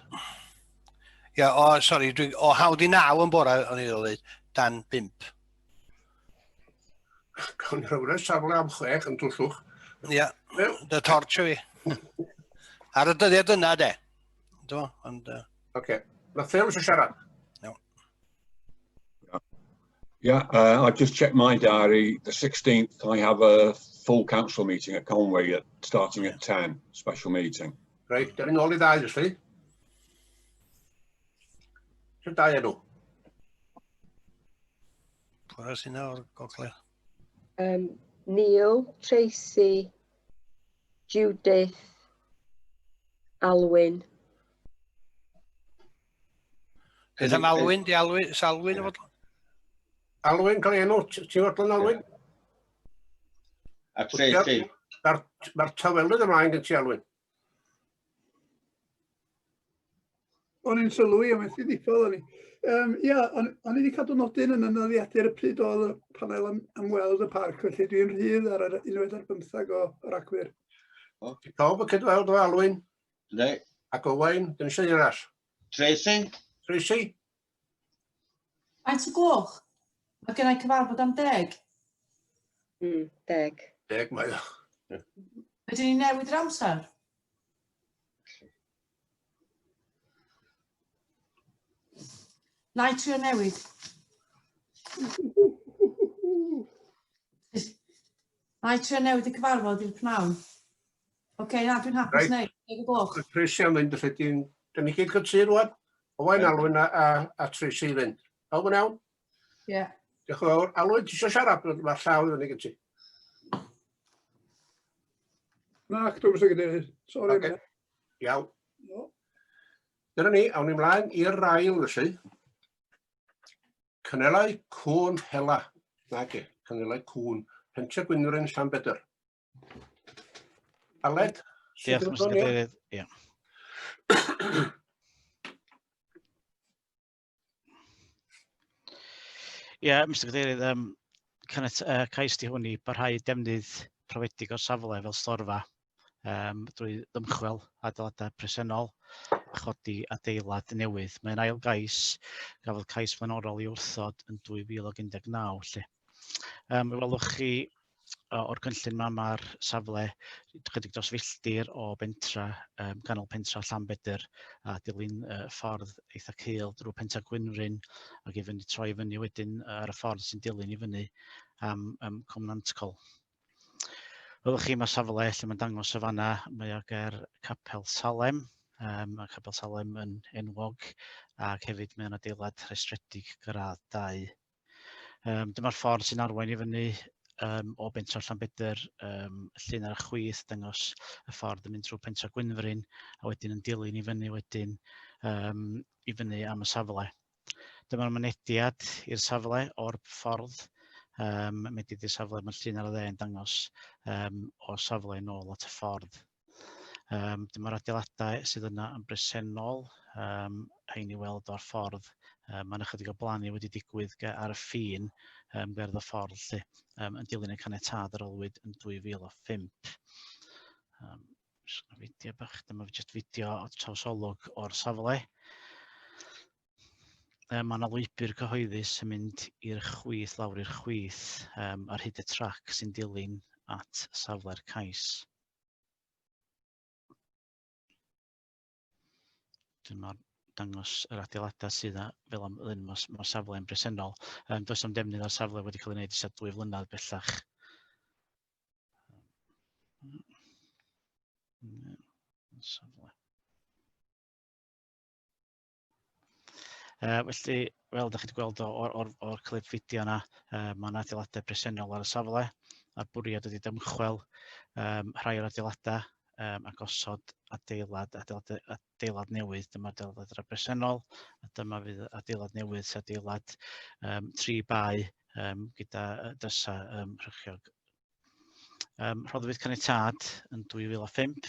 Ia, o, sori, dwi, o hawl i 9 yn bora, o'n i ddweud, dan 5. Cawn ni rhywle safle am chwech yn twllwch. Ia, dy torch fi. Ar y dyddiad yna, de. Do, ond... Uh... Oce. Okay. Mae Phil eisiau siarad. Iawn. Yeah, I've just checked my diary. The 16th, I have a full council meeting at Conway at, starting at 10, special meeting. Reit, dyn ni'n ôl i ddau, felly. Sut dau enw? Pwy sy'n o'r gogledd? Neil, Tracy, Judith, Alwyn. Beth am Alwyn? Di Alwyn, is Alwyn yn fodlon? Alwyn, cael ei enw. Ti'n fodlon, Alwyn? A Tracy. Mae'r ma tawelydd ymlaen gen ti, Alwyn. O'n i'n sylwi, a methu ddiffodd o'n i. Um, ia, o'n, o'n i wedi cadw nodyn yn y noddiadur y pryd oedd y panel am, am weld y parc, felly dwi'n rhydd ar yr unwaith ar bymthag o Ragfyr. Di pawb yn cydweld o Alwyn? Ne. Ac Owain, dyn eisiau un arall. Tracy? Tracy? Faint o gloch? Mae gennau cyfarfod am deg. Deg. Deg mae o. Ydyn ni'n newid yr amser? Na i trio newid. Na i trio newid y cyfarfod i'r pnawn. Oce, okay, na, dwi'n hapus Reit. wneud. Deg o gloch. Tracy am fynd, felly dyn dyn ni gyd cytun rwan. Owain, Alwyn a, a, a Tracy i fynd. Pawb yn iawn? Ie. Yeah. Diolch yn fawr. Alwyn, ti eisiau siarad? Mae'r llaw i fyny gen ti. Na, dwi'n mysig yn Sorry. Ocê. Iawn. No. Dyna ni, awn ni mlaen i'r ail felly. Cynelau Cŵn Hela. Nage, Cynelau Cŵn. Pentre Gwynfryn, Llanbedr. Aled? Diolch, Mr Cadeirydd. Ie. Ie, yeah, Mr Cadeirydd, um, caniat, cais di hwn i barhau defnydd profedig o'r safle fel storfa drwy ddymchwel adeiladau presennol a chodi adeilad newydd. Mae'n ail gais, gafodd cais flaenorol i wrthod yn 2019 lle. Mi welwch chi o'r cynllun yma, mae'r safle chydig dros filltir o bentra, ganol pentra Llanbedr, a dilyn ffordd eitha cul drwy pentra Gwynfryn ac i fyny, troi fyny wedyn ar y ffordd sy'n dilyn i fyny am Cwm Nantcol. Welwch chi, mae safle lle mae'n dangos y fanna, mae o ger Capel Salem, mae Capel Salem yn enwog, ac hefyd mae'n adeilad rhestredig gradd 2. Dyma'r ffordd sy'n arwain i fyny o bentra Llanbedr, y llun ar y chwith dangos y ffordd yn mynd trwy pentra Gwynfryn a wedyn yn dilyn i fyny wedyn i fyny am y safle. Dyma'r mynediad i'r safle o'r ffordd. Mynediad i'r safle, mae'r llun ar y dde yn dangos o'r safle yn ôl at y ffordd. Dyma'r adeiladau sydd yna yn bresennol, rhain i weld o'r ffordd. Mae yna chydig o blannu wedi digwydd ar y ffin gerdd y ffordd lle, yn dilyn y caniatâd ar olwyd yn 2005. Fideo bach, dyma jyst fideo o trawsolwg o'r safle. Mae yna lwybr cyhoeddus yn mynd i'r chwith, lawr i'r chwith, ar hyd y trac sy'n dilyn at safle'r cais. Dyma'r dangos yr adeiladau sydd â, fel am un mae'r ma safle yn bresennol. Does am defnydd o'r safle wedi cael ei wneud ers 2 flynedd bellach. Safle. Felly, fel ydych chi wedi gweld o'r, or, or clip fideo yna, mae yna adeiladau presennol ar y safle, a'r bwriad ydy dymchwel rhai o'r adeiladau a gosod adeilad, adeilad, adeilad newydd. Dyma adeilad yr presennol, a dyma fydd adeilad newydd, sef adeilad 3 bae gyda drysau rhychiog. Rhoddwyd caniatâd yn 2005.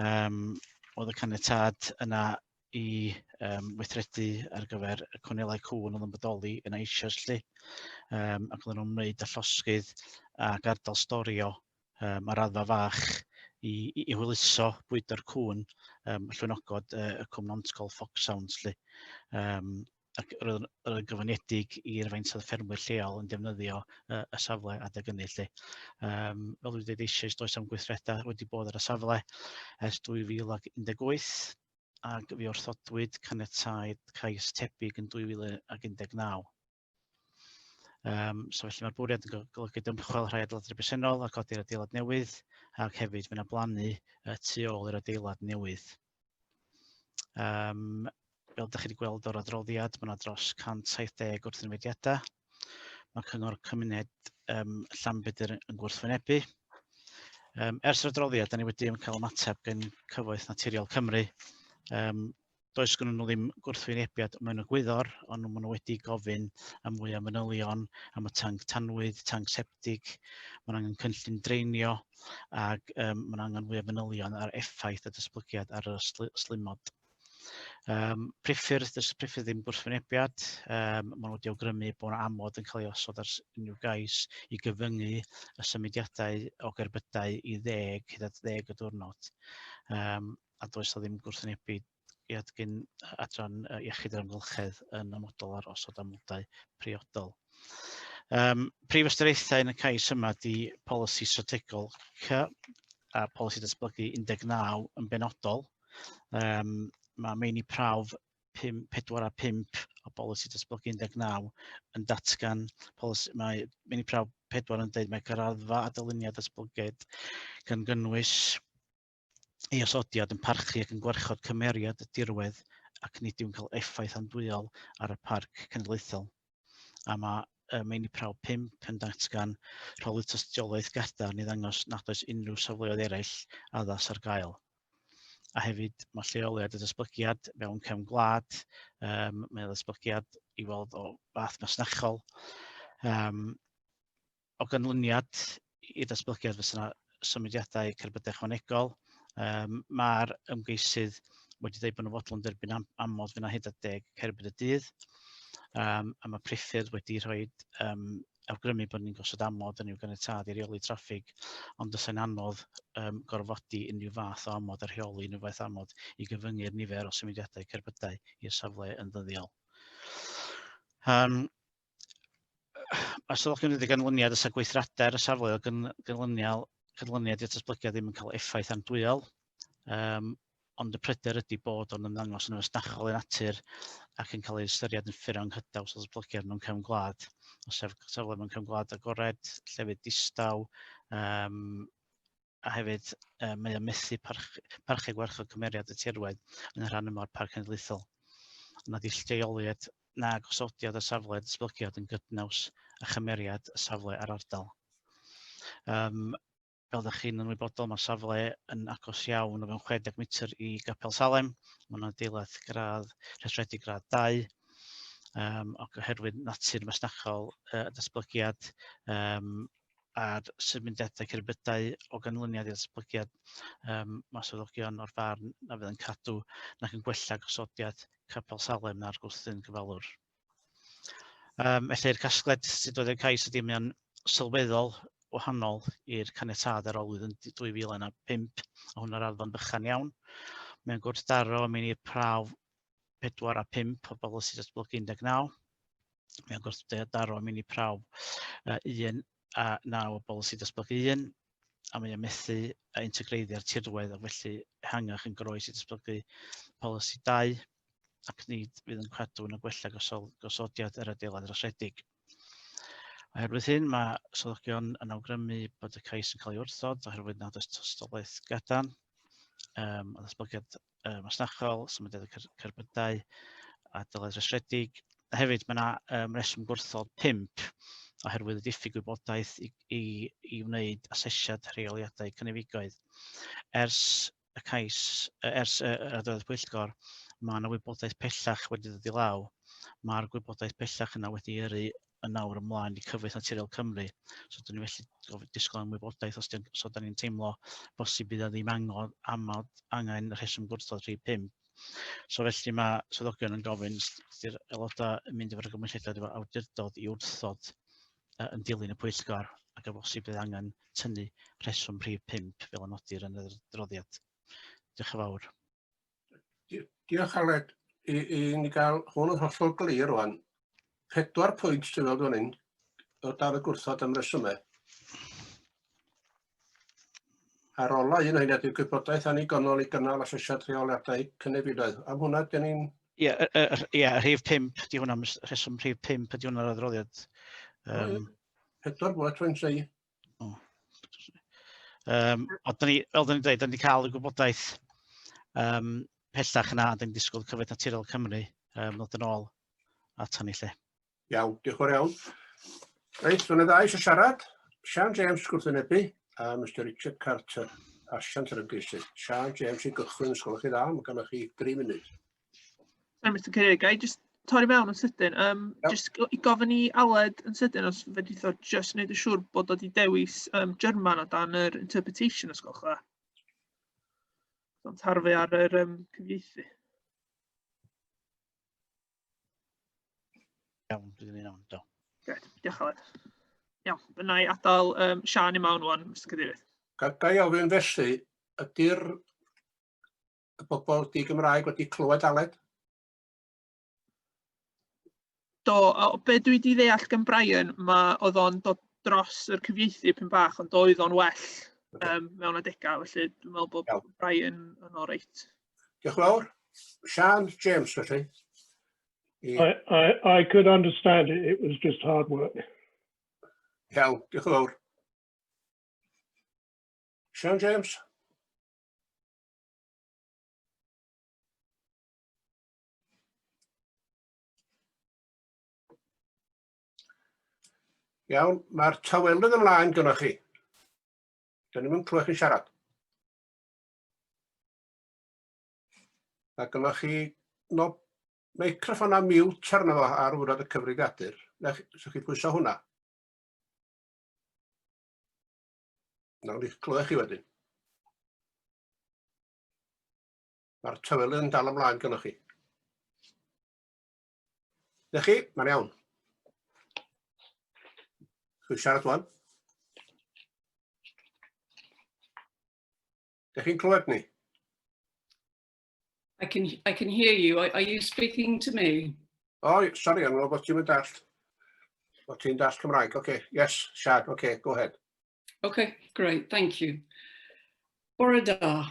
Oedd y caniatâd yna i weithredu ar gyfer y cwnelau cŵn oedd yn bodoli yn eisoes 'lly. Ac oedden nhw'n wneud â llosgydd ac ardal storio ar raddfa fach i hwyluso bwydo'r cŵn, llwynogod y Cwm Nantcol Foxhounds 'lly. Ac roedd yn gyfyngedig i'r faint oedd ffermwyr lleol yn defnyddio y safle adeg hynny 'lly. Fel dwi wedi dweud eisoes, does am gweithredau wedi bod ar y safle ers 2018, ac fi wrthodwyd caniatâd cais tebyg yn 2019. So felly mae'r bwriad yn golygu dymchwel rhai adeiladau presennol a codi'r adeilad newydd, ac hefyd mae yna blannu tu ôl i'r adeilad newydd. Fel ydych chi wedi gweld o'r adroddiad, mae yna dros 170 wrthwynebiadau. Mae Cyngor Cymuned Llanbedr yn gwrthwynebu. Ers yr adroddiad, da ni wedi cael ymateb gen Cyfoeth Naturiol Cymru. Does gynnon nhw ddim gwrthwynebiad mewn egwyddor, ond maen nhw wedi gofyn am fwy o manylion am y tanc tanwydd, tanc septig, mae'n angen cynllun dreinio, ac mae'n angen fwy o manylion ar effaith y datblygiad ar y slimod. Priffyrdd, does priffyrdd ddim gwrthwynebiad, maen nhw wedi awgrymu bod yna amod yn cael ei osod ar unrhyw gais i gyfyngu y symudiadau o gerbydau i 10 hyd at 10 y diwrnod. A does na ddim gwrthwynebiad gan adran iechyd yr amgylchedd yn amodol ar osod amodau priodol. Prif ystyriaethau yn y cais yma di polisi strategol C a polisi datblygu 19 yn benodol. Mae meini prawf 4 a 5 o bolisi datblygu 19 yn datgan polisi, mae meini prawf 4 yn dweud mae graddfa a dyluniad datblygiad gan gynnwys ei osodiad yn parchu ac yn gwarchod cymeriad y dirwedd ac nid yw'n cael effaith andwyol ar y parc cenedlaethol. A mae meini prawf 5 yn datgan rhoddwyd tystiolaeth gadarn i ddangos nad oes unrhyw safleoedd eraill addas ar gael. A hefyd mae lleoliad y datblygiad mewn cefn gwlad, mae datblygiad i weld o fath masnachol. O ganlyniad i'r datblygiad fysa yna symudiadau cerbydau ychwanegol. Mae'r ymgeisydd wedi dweud bod nhw'n fodlon derbyn amod fydd yna hyd at 10 cerbyd y dydd. A mae priffyrdd wedi rhoi awgrymu bod ni'n gosod amod yn i'w ganiatâd i reoli traffig, ond fysa'n anodd gorfodi unrhyw fath o amod a rheoli unrhyw fath amod i gyfyngu'r nifer o symudiadau cerbydau i'r safle yn ddyddiol. Mae swyddogion wedi ganlyniad os gweithredau ar y safle o gynlyniad, canlyniad i'r datblygiad ddim yn cael effaith andwyol, ond y pryder ydy bod o'n ymddangos yn fasnachol ei natur ac yn cael ei ystyried yn ffurfio anghydaws o ddatblygiad mewn cefn gwlad, o safle mewn cefn gwlad agored, llefydd distaw, a hefyd mae o'n methu parchu, parchu gwarchod cymeriad y tirwedd yn y rhan yma o'r Parc Cenedlaethol. Nad yw lleoliad na gosodiad y safle datblygiad yn gydnaws â chymeriad y safle a'r ardal. Fel ydych chi'n ymwybodol, mae'r safle yn agos iawn o fewn 60 metr i Gapel Salem. Mae'n adeilad gradd, rhestredig gradd 2, ac oherwydd natur masnachol datblygiad a'r symudiadau cerbydau o ganlyniad i'r datblygiad, mae swyddogion o'r farn na fydd yn cadw nac yn gwella gosodiad Capel Salem na'r gwrthun gyfalwr. Felly'r casgliad sydd dod i'r cais ydy mae o'n sylweddol wahanol i'r caniatâd ar ôl flwyddyn 2005, a hwnna'r arddon bychan iawn. Mae'n gwrthdaro meini prawf 4 a 5 o bolisi datblygu 19. Mae'n gwrthdaro meini prawf 1 a 9 o bolisi datblygu 1, a mae o'n methu a integreiddio'r tirwedd ac felly ehangach yn groes i datblygu polisi 2, ac nid fydd yn cadw yn y gwella gosodiad yr adeilad rhestredig. Oherwydd hyn, mae swyddogion yn awgrymu bod y cais yn cael ei wrthod oherwydd nad oes tystiolaeth gadarn o ddatblygiad masnachol, symudiad y cerbydau a dyled rhestredig. A hefyd, mae yna reswm gwrthod 5 oherwydd y diffyg gwybodaeth i wneud asesiad rheoliadau cynnefigoedd. Ers y cais, ers yr adroddiad pwyllgor, mae yna wybodaeth pellach wedi dod i law. Mae'r gwybodaeth pellach yna wedi yrru yn nawr ymlaen i Cyfoeth Naturiol Cymru. So, dyn ni felly gofyn disgwyl am wybodaeth os, so da ni'n teimlo bosib bydd ddim angen, amod, angen rheswm gwrthod rhif 5. So felly mae swyddogion yn gofyn ydy'r aelodau yn mynd efo'r argymhelliad efo awdurdod i wrthod yn dilyn y pwyllgor ac o bosib bydd angen tynnu rheswm rhif 5 fel y nodir yn yr adroddiad. Diolch yn fawr. Diolch Aled. I ni gael hwn yn hollol glir rwan. 4 pwynt ti'n weld fan hyn o dan y gwrthod am resymau. A'r ola un o hynny ydy'r gwybodaeth annigonol i gynnal asesiad rheoliadau cynefinoedd. Am hwnna, dyn ni'n... Ie, yeah, rhif 5, di hwnna, rheswm rhif 5 ydy hwnna'r adroddiad. 4 bullet points ei. Oh. Ond ni, fel dyn ni'n dweud, dyn ni cael y gwybodaeth pellach yna, a dyn ni'n disgwyl Cyfoeth Naturiol Cymru ddod yn ôl at hynny lle. Iawn, diolch yn fawr iawn. Reit, mae'n ddau eisiau siarad. Sian James gwrthwynebu a Mr Richard Carter, asiant yr ymgeisydd. Sian James i gychwyn, os gwelwch chi dda, mae gennych chi 3 munud. Sorry, Mr Cadeirydd, ga i just torri mewn yn sydyn? Just i gofyn i Aled yn sydyn, os fedrith o just wneud yn siŵr bod o wedi dewis German o dan yr interpretation, os gwelwch dda. So'n tarfu ar yr cyfieithu. Iawn, dwi'n iawn, do. Gret, diolch Aled. Iawn, yna i adael Sian i mewn wan, Mr Cadeirydd. Ga i ofyn felly, ydy'r y bobl di-Gymraeg wedi clywed Aled? Do, o be dwi wedi ddeall gan Brian, mae oedd o'n dod dros yr cyfieithu pyn bach, ond oedd o'n well mewn adegau, felly dwi'n meddwl bod Iawn. Brian yn oreit. Diolch yn fawr. Sian James, felly. I could understand it, it was just hard work. Iawn, diolch yn fawr. Sian James. Iawn, mae'r tawelydd ymlaen gynnwch chi. Dyn ni'n clywed chi siarad. Mae gynnoch chi no, meicroffon a mute arno fo ar wrad y cyfrifiadur. Newch chi pwyso hwnna. Nawn ni clywed chi wedyn. Mae'r tawelydd yn dal ymlaen gynnoch chi. Na chi, mae'n iawn. Chi'n siarad wan? Dych chi'n clywed ni? I can hear you. Are you speaking to me? Oh, sorry, I'm bod ti'n mynd dallt. Bod ti'n dallt Cymraeg. Okay, yes, Sian, okay, go ahead. Okay, great, thank you. Bore da.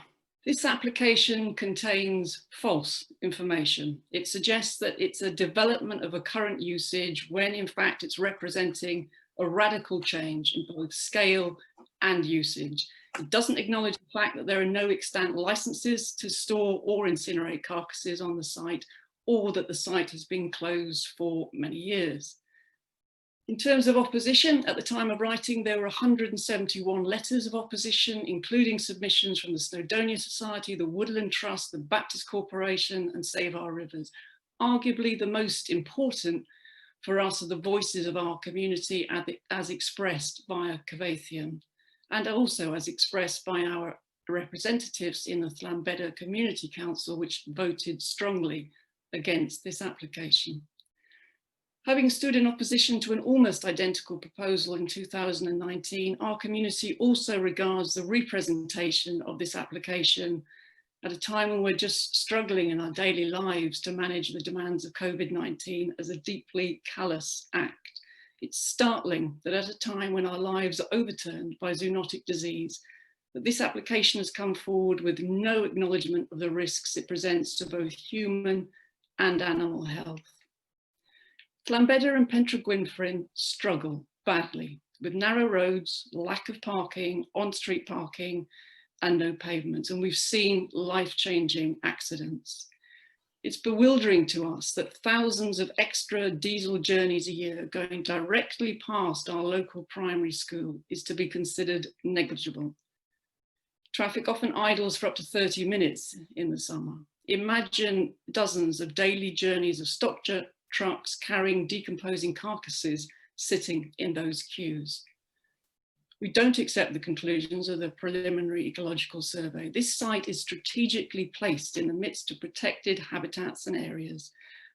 This application contains false information. It suggests that it's a development of a current usage when in fact it's representing a radical change in both scale and usage. It doesn't acknowledge the fact that there are no extant licenses to store or incinerate carcasses on the site, or that the site has been closed for many years. In terms of opposition, at the time of writing, there were 171 letters of opposition, including submissions from the Snowdonia Society, the Woodland Trust, the Baptist Corporation, and Save Our Rivers. Arguably the most important for us are the voices of our community as expressed via Cyfeithion, and also as expressed by our representatives in the Llanbedr Community Council, which voted strongly against this application. Having stood in opposition to an almost identical proposal in 2019, our community also regards the representation of this application at a time when we're just struggling in our daily lives to manage the demands of COVID-19 as a deeply callous act. It's startling that at a time when our lives are overturned by zoonotic disease, that this application has come forward with no acknowledgement of the risks it presents to both human and animal health. Llanbedr and Pentre Gwynfryn struggle badly with narrow roads, lack of parking, on-street parking, and no pavements. And we've seen life-changing accidents. It's bewildering to us that thousands of extra diesel journeys a year going directly past our local primary school is to be considered negligible. Traffic often idles for up to 30 minutes in the summer. Imagine dozens of daily journeys of stock trucks carrying decomposing carcasses sitting in those queues. We don't accept the conclusions of the preliminary ecological survey. This site is strategically placed in the midst of protected habitats and areas,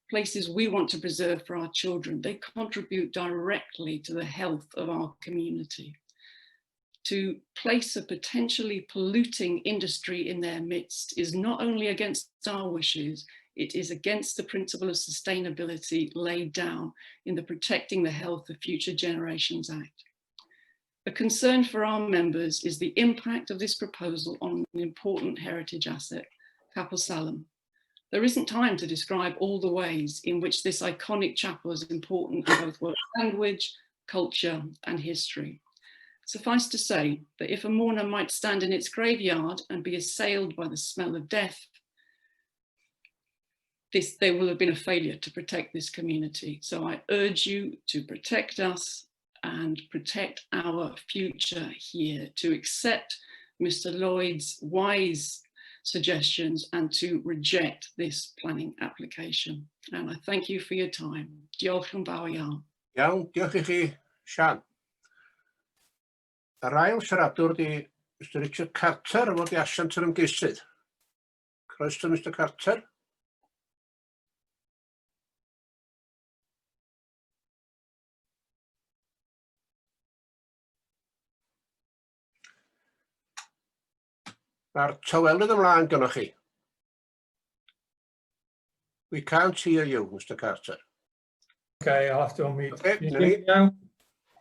places we want to preserve for our children. They contribute directly to the health of our community. To place a potentially polluting industry in their midst is not only against our wishes, it is against the principle of sustainability laid down in the Protecting the Health of Future Generations Act. A concern for our members is the impact of this proposal on an important heritage asset, Capel Salem. There isn't time to describe all the ways in which this iconic chapel is important in both Welsh language, culture, and history. Suffice to say that if a mourner might stand in its graveyard and be assailed by the smell of death, there will have been a failure to protect this community. So I urge you to protect us and protect our future here, to accept Mr. Lloyd's wise suggestions and to reject this planning application. And I thank you for your time. Diolch yn fawr iawn. Iawn, diolch i chi, Sian. Yr ail siaradwr di Mr Richard Carter, fo di asiant yr ymgeisydd. Croeso, Mr Carter. Mae'r tawelydd ymlaen gynnwch chi. We can't hear you, Mr Carter. Okay, I'll have to unmute. Okay, Can you na hear ni. me now?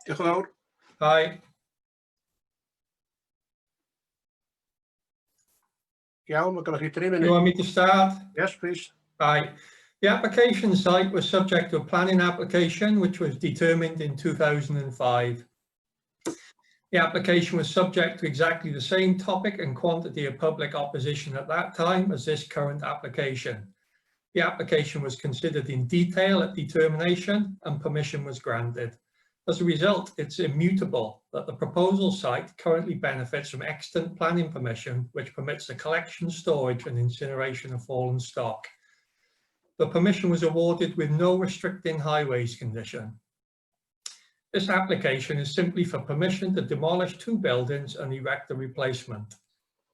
Diolch yn fawr. Hi. Iawn, mae gennych chi 3 You want munud. me to start? Yes, please. Right. The application site was subject to a planning application which was determined in 2005. The application was subject to exactly the same topic and quantity of public opposition at that time as this current application. The application was considered in detail at determination and permission was granted. As a result, it's immutable that the proposal site currently benefits from extant planning permission, which permits the collection, storage and incineration of fallen stock. The permission was awarded with no restricting highways condition. This application is simply for permission to demolish 2 buildings and erect a replacement.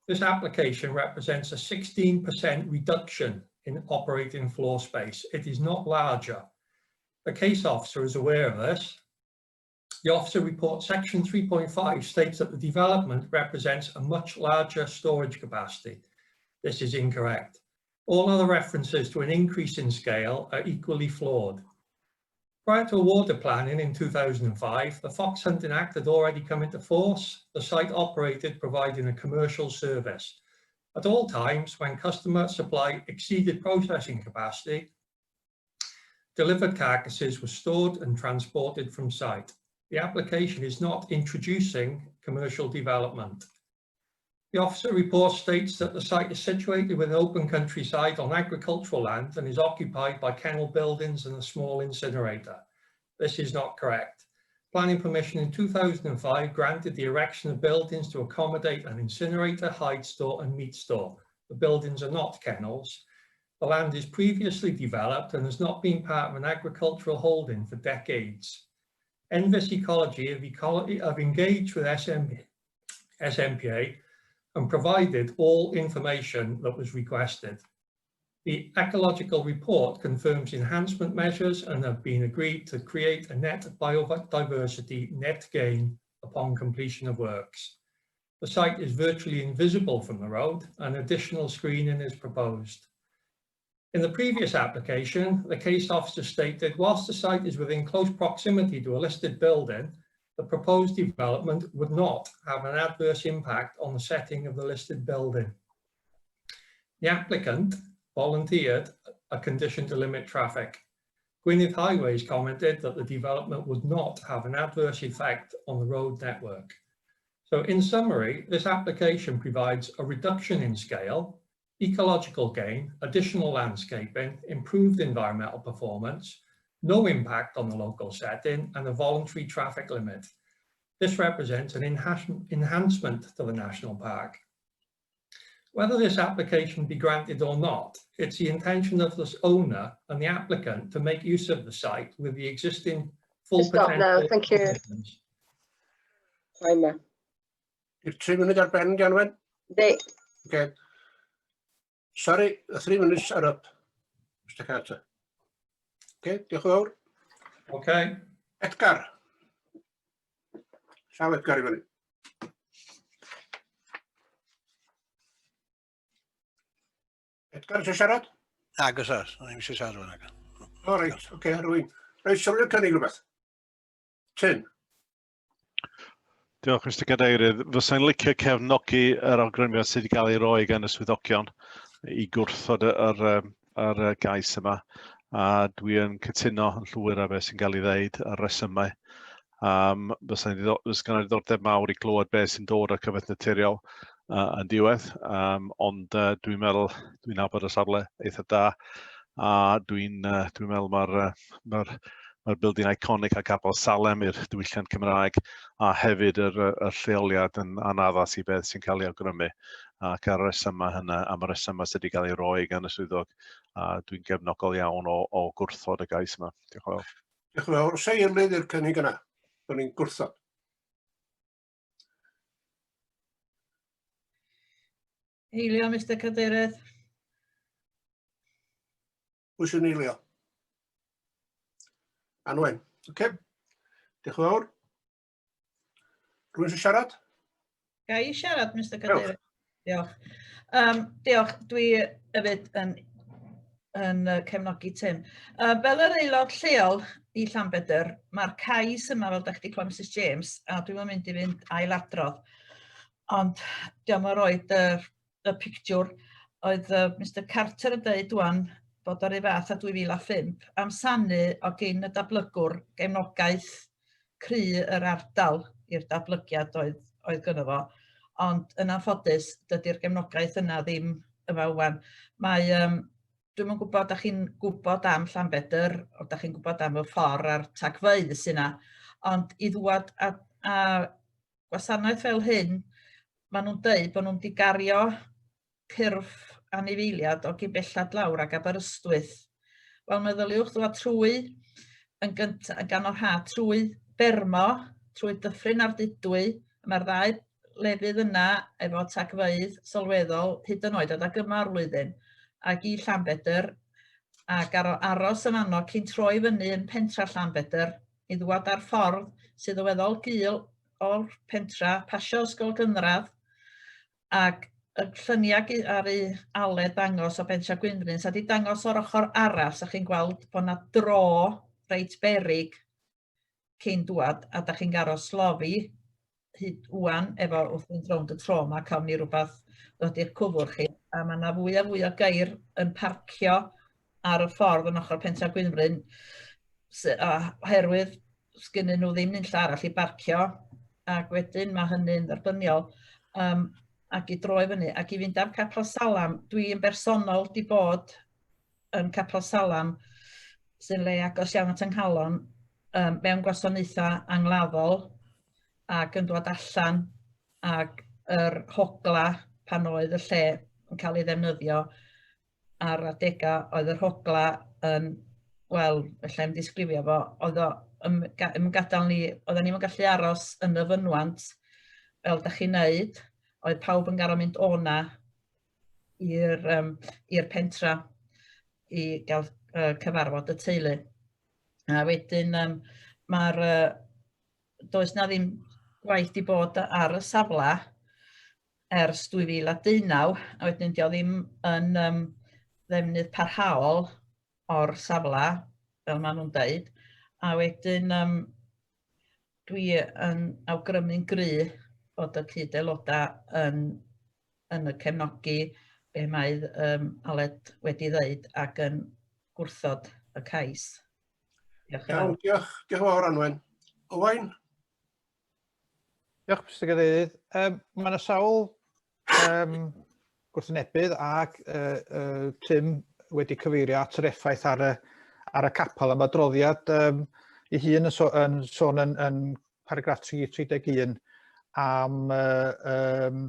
This application represents a 16% reduction in operating floor space. It is not larger. The case officer is aware of this. The officer report section 3.5 states that the development represents a much larger storage capacity. This is incorrect. All other references to an increase in scale are equally flawed. Prior to award of planning in 2005, the Fox Hunting Act had already come into force. The site operated providing a commercial service. At all times, when customer supply exceeded processing capacity, delivered carcasses were stored and transported from site. The application is not introducing commercial development. The officer report states that the site is situated within open countryside on agricultural land and is occupied by kennel buildings and a small incinerator. This is not correct. Planning permission in 2005 granted the erection of buildings to accommodate an incinerator, hide store and meat store. The buildings are not kennels. The land is previously developed and has not been part of an agricultural holding for decades. Enfys Ecology have, have engaged with SM, SMPA and provided all information that was requested. The ecological report confirms enhancement measures and have been agreed to create a net biodiversity net gain upon completion of works. The site is virtually invisible from the road and additional screening is proposed. In the previous application, the case officer stated whilst the site is within close proximity to a listed building, the proposed development would not have an adverse impact on the setting of the listed building. The applicant volunteered a condition to limit traffic. Gwynedd Highways commented that the development would not have an adverse effect on the road network. So in summary, this application provides a reduction in scale, ecological gain, additional landscaping, improved environmental performance, no impact on the local setting, and a voluntary traffic limit. This represents an enhancement to the national park. Whether this application be granted or not, it's the intention of the owner and the applicant to make use of the site with the existing full Stop potential. now, thank you. Timer. I'r tri munud ar ben, Ganwen? Yndi. Okay. Sorry, the three minutes are up, Mr Carter. Okay, diolch yn fawr. Okay. Edgar. Llaw Edgar i fyny. Edgar, eisiau siarad? Nag oes oes, o'n i'n eisiau siarad rhywun ag. O, reit, oce, okay, rwy'n. Reit, sylw'r cynnig rhywbeth. Tyn. Diolch, Mr Cadeirydd. Fysai'n licio cefnogi yr awgrymiad sydd wedi cael ei roi gan y swyddogion i gwrthod yr, yr, yr, yr gais yma. A dwi yn cytuno yn llwyr â beth sy'n cael ei ddeud a'r resymau. Um, Fysai'n fys gan ddiddordeb mawr i glywed beth sy'n dod o'r cyfoeth naturiol uh, yn diwedd, um, ond uh, dwi'n meddwl, dwi'n nabod y safle eitha da, a dwi'n uh, dwi meddwl mae'r uh, ma mae'r building iconic a Capel Salem i'r diwylliant Cymraeg a hefyd yr, yr lleoliad yn anaddas i beth sy'n cael ei awgrymu ac ar y resymau hynna, am y resymau sydd wedi cael ei roi gan y swyddog, a dwi'n gefnogol iawn o, o gwrthod y gais yma. Diolch yn fawr. Diolch yn fawr. Os ei eilydd i'r cynnig yna, bod ni'n gwrthod. Eilio, Mr Cadeirydd. Pwy sy'n eilio? Anwen. Oce. Okay. Diolch yn fawr. Rwy'n sy'n siarad? Ga i siarad, Mr Cadeirydd? Diolch. Um, diolch, dwi hefyd yn, yn cefnogi Tim. Uh, fel yr aelod lleol i Llanbedr, mae'r cais yma, fel da chi wedi clywed Mrs James, a dwi'n mynd i fynd ailadrodd, ond diolch yn roed y, y pictiwr, oedd uh, Mr Carter yn dweud dwan bod o'r un fath a 2005, amsanu o gyn y dablygwr gefnogaeth cry yr ardal i'r datblygiad oedd, oedd gynno fo. Ond yn anffodus, dydy'r gefnogaeth yna ddim yma ŵan. Mae, um, dwi'm yn gwybod, da chi'n gwybod am Llanbedr, o da chi'n gwybod am y ffordd a'r tagfeydd sy'n yna, ond i ddwad a, a gwasanaeth fel hyn, maen nhw'n deud bod nhw'n di gario cyrff anifeiliad o gyn bellad lawr ag Aberystwyth. Wel, meddyliwch ddod trwy yn gyntaf, yn ganol ha, trwy Bermo, trwy Dyffryn Ardudwy, mae'r ddau lefydd yna efo tagfeydd sylweddol hyd yn oed adag yma o'r flwyddyn, ac i Llanbedr. Ac ar aros yn fanno cyn troi fyny yn pentra Llanbedr i ddwad ar ffordd sydd yn weddol gul o'r pentra, pasio ysgol gynradd, ac y lluniau ar ei Aled dangos o bentra Gwynfryn, sa di dangos o'r ochr arall, sa chi'n gweld bod 'na dro reit berig cyn dwad, a da chi'n garo slofi hyd ŵan efo wrth fynd rownd y tro 'ma, cawn ni rwbath ddod i'r cwfwr chi, a ma' 'na fwy a fwy o geir yn parcio ar y ffordd yn ochr Pentra Gwynfryn, oherwydd sgynnyn nhw ddim unlla arall i barcio, ac wedyn mae hynny'n dderbyniol. Um, ac i droi fyny, ac i fynd am Capel Salam, dwi yn bersonol di bod yn Capel Salam, sy'n le agos iawn at yng nghalon, um, mewn gwasanaethau angladdol, ac yn dod allan ac yr hogla pan oedd y lle yn cael ei ddefnyddio ar adegau oedd yr hogla yn, wel, alla i'm disgrifio fo, oedd o yn, yn gadael ni, oedden ni'm yn gallu aros yn y fynwant fel da chi'n neud, oedd pawb yn gorfod mynd o'na i'r um, i'r pentra i gael uh, cyfarfod y teulu. A wedyn um, mae'r uh, does na ddim gwaith di bod ar y safle ers 2019, a wedyn dio ddim yn um, ddefnydd parhaol o'r safle, fel maen nhw'n deud. A wedyn um, dwi yn awgrymu'n gry bod y cyd-aelodau yn, yn y cefnogi be mae um, Aled wedi ddeud ac yn gwrthod y cais. Diolch yn fawr. Diolch, diolch yn fawr Anwen. Owain? Diolch, Mr Cadeirydd. Um, mae yna sawl um, gwrthwynebydd ac uh, uh, Tim wedi cyfeirio at yr effaith ar y, ar y capel. A mae adroddiad um, ei hun yn, so, yn sôn yn, yn paragraff 331 am uh, um,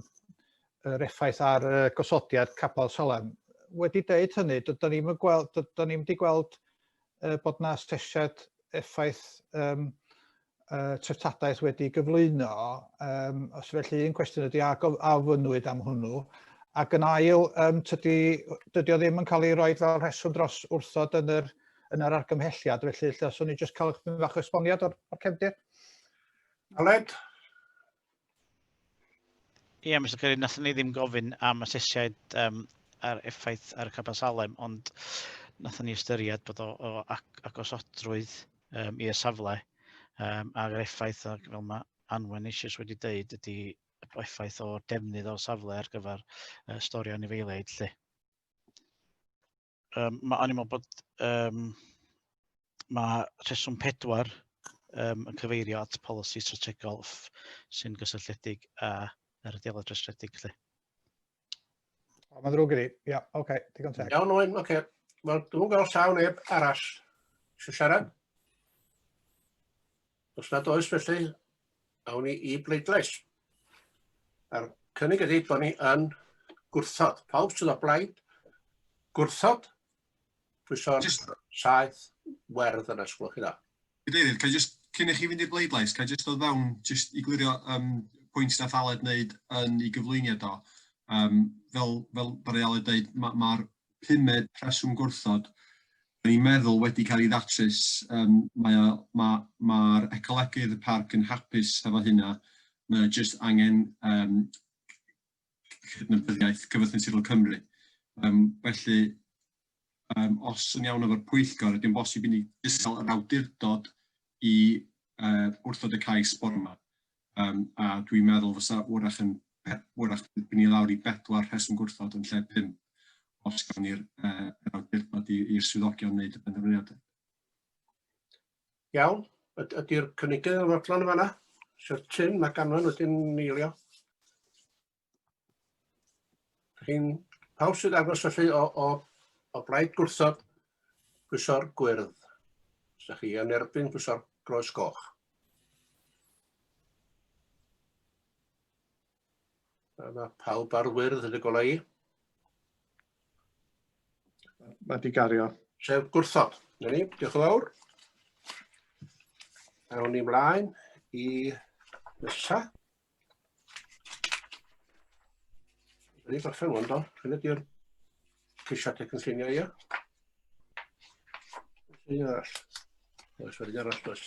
yr effaith ar uh, gosodiad capel Salem. Wedi deud hynny, dydyn ni'n gweld, dydyn ni'n wedi gweld uh, bod na asesiad effaith um, uh, treftadaeth wedi gyflwyno, um, os felly un cwestiwn ydy a, a ofynnwyd am hwnnw, ac yn ail, um, tydi, dydy o ddim yn cael ei roi fel rheswm dros wrthod yn yr, yn yr argymhelliad, felly lle os o'n i jyst cael eich bach o esboniad o'r, or cefndir. Aled? Ie, yeah, Mr Cadeirydd, nathon ni ddim gofyn am asesiad um, ar effaith ar y Capel Salem, ond nathon ni ystyried bod o, o ag agosodrwydd um, i'r safle um, a'r effaith, ac fel mae Anwen eisoes wedi dweud, ydy effaith o'r defnydd o'r safle ar gyfer uh, storio anifeiliaid 'lly. Um, ma, o'n i'n meddwl bod um, mae rheswm 4 um, yn cyfeirio at polisi strategol sy'n gysylltiedig â yr adeilad rhestredig. Lle. O, mae'n ddrwg i fi. Ia, oce, okay, digon teg. Iawn, Owen, oce. Okay. Wel, dwi'n gweld llaw neb arall. Eisiau siarad? Os nad oes felly, awn ni i bleidlais. A'r cynnig ydy bod ni yn gwrthod. Pawb sydd o blaid gwrthod, pwyso'r Just... saeth werdd yna, sgwlwch chi dda. Cadeirydd, ca i just, cyn i chi fynd i'r bleidlais, ca i just dod fewn, just i glirio um, pwynt nath Aled wneud yn ei gyflwyniad o. Um, fel, fel ddaru Aled dweud, mae'r ma pumed rheswm gwrthod, da ni'n meddwl wedi cael ei ddatrys. Um, mae o, ma, mae'r ecolegydd y parc yn hapus efo hynna. Mae o jyst angen um, cydnabyddiaeth Cyfoeth Naturiol Cymru. Um, felly, um, os yn iawn efo'r pwyllgor, ydy'n bosib i ni jyst cael yr awdurdod i uh, wrthod y cais bore yma. Um, a dwi'n meddwl fysa wrach yn wrach by ni lawr i bedwar rheswm gwrthod yn lle pump os gawn ni'r uh, yr awdurdod i'r swyddogion wneud y penderfyniad. Iawn, ydy'r cynigydd yn fodlon yn fanna? Sir Tim ac Anwen wedyn eilio. Chi'n pawb sydd agos felly o, o, o blaid gwrthod pwyso'r gwyrdd. Os ydych chi yn erbyn pwyso'r groes goch. Mae pawb ar wyrdd yn y golau i. Mae di gario. Sef gwrthod. Na ni, diolch yn fawr. Awn ni mlaen i nesa. Rydyn ni gorffen wan do. Hyn ydy'r ceisiadau cynllunio, ia? Un arall. Oes, un arall, does.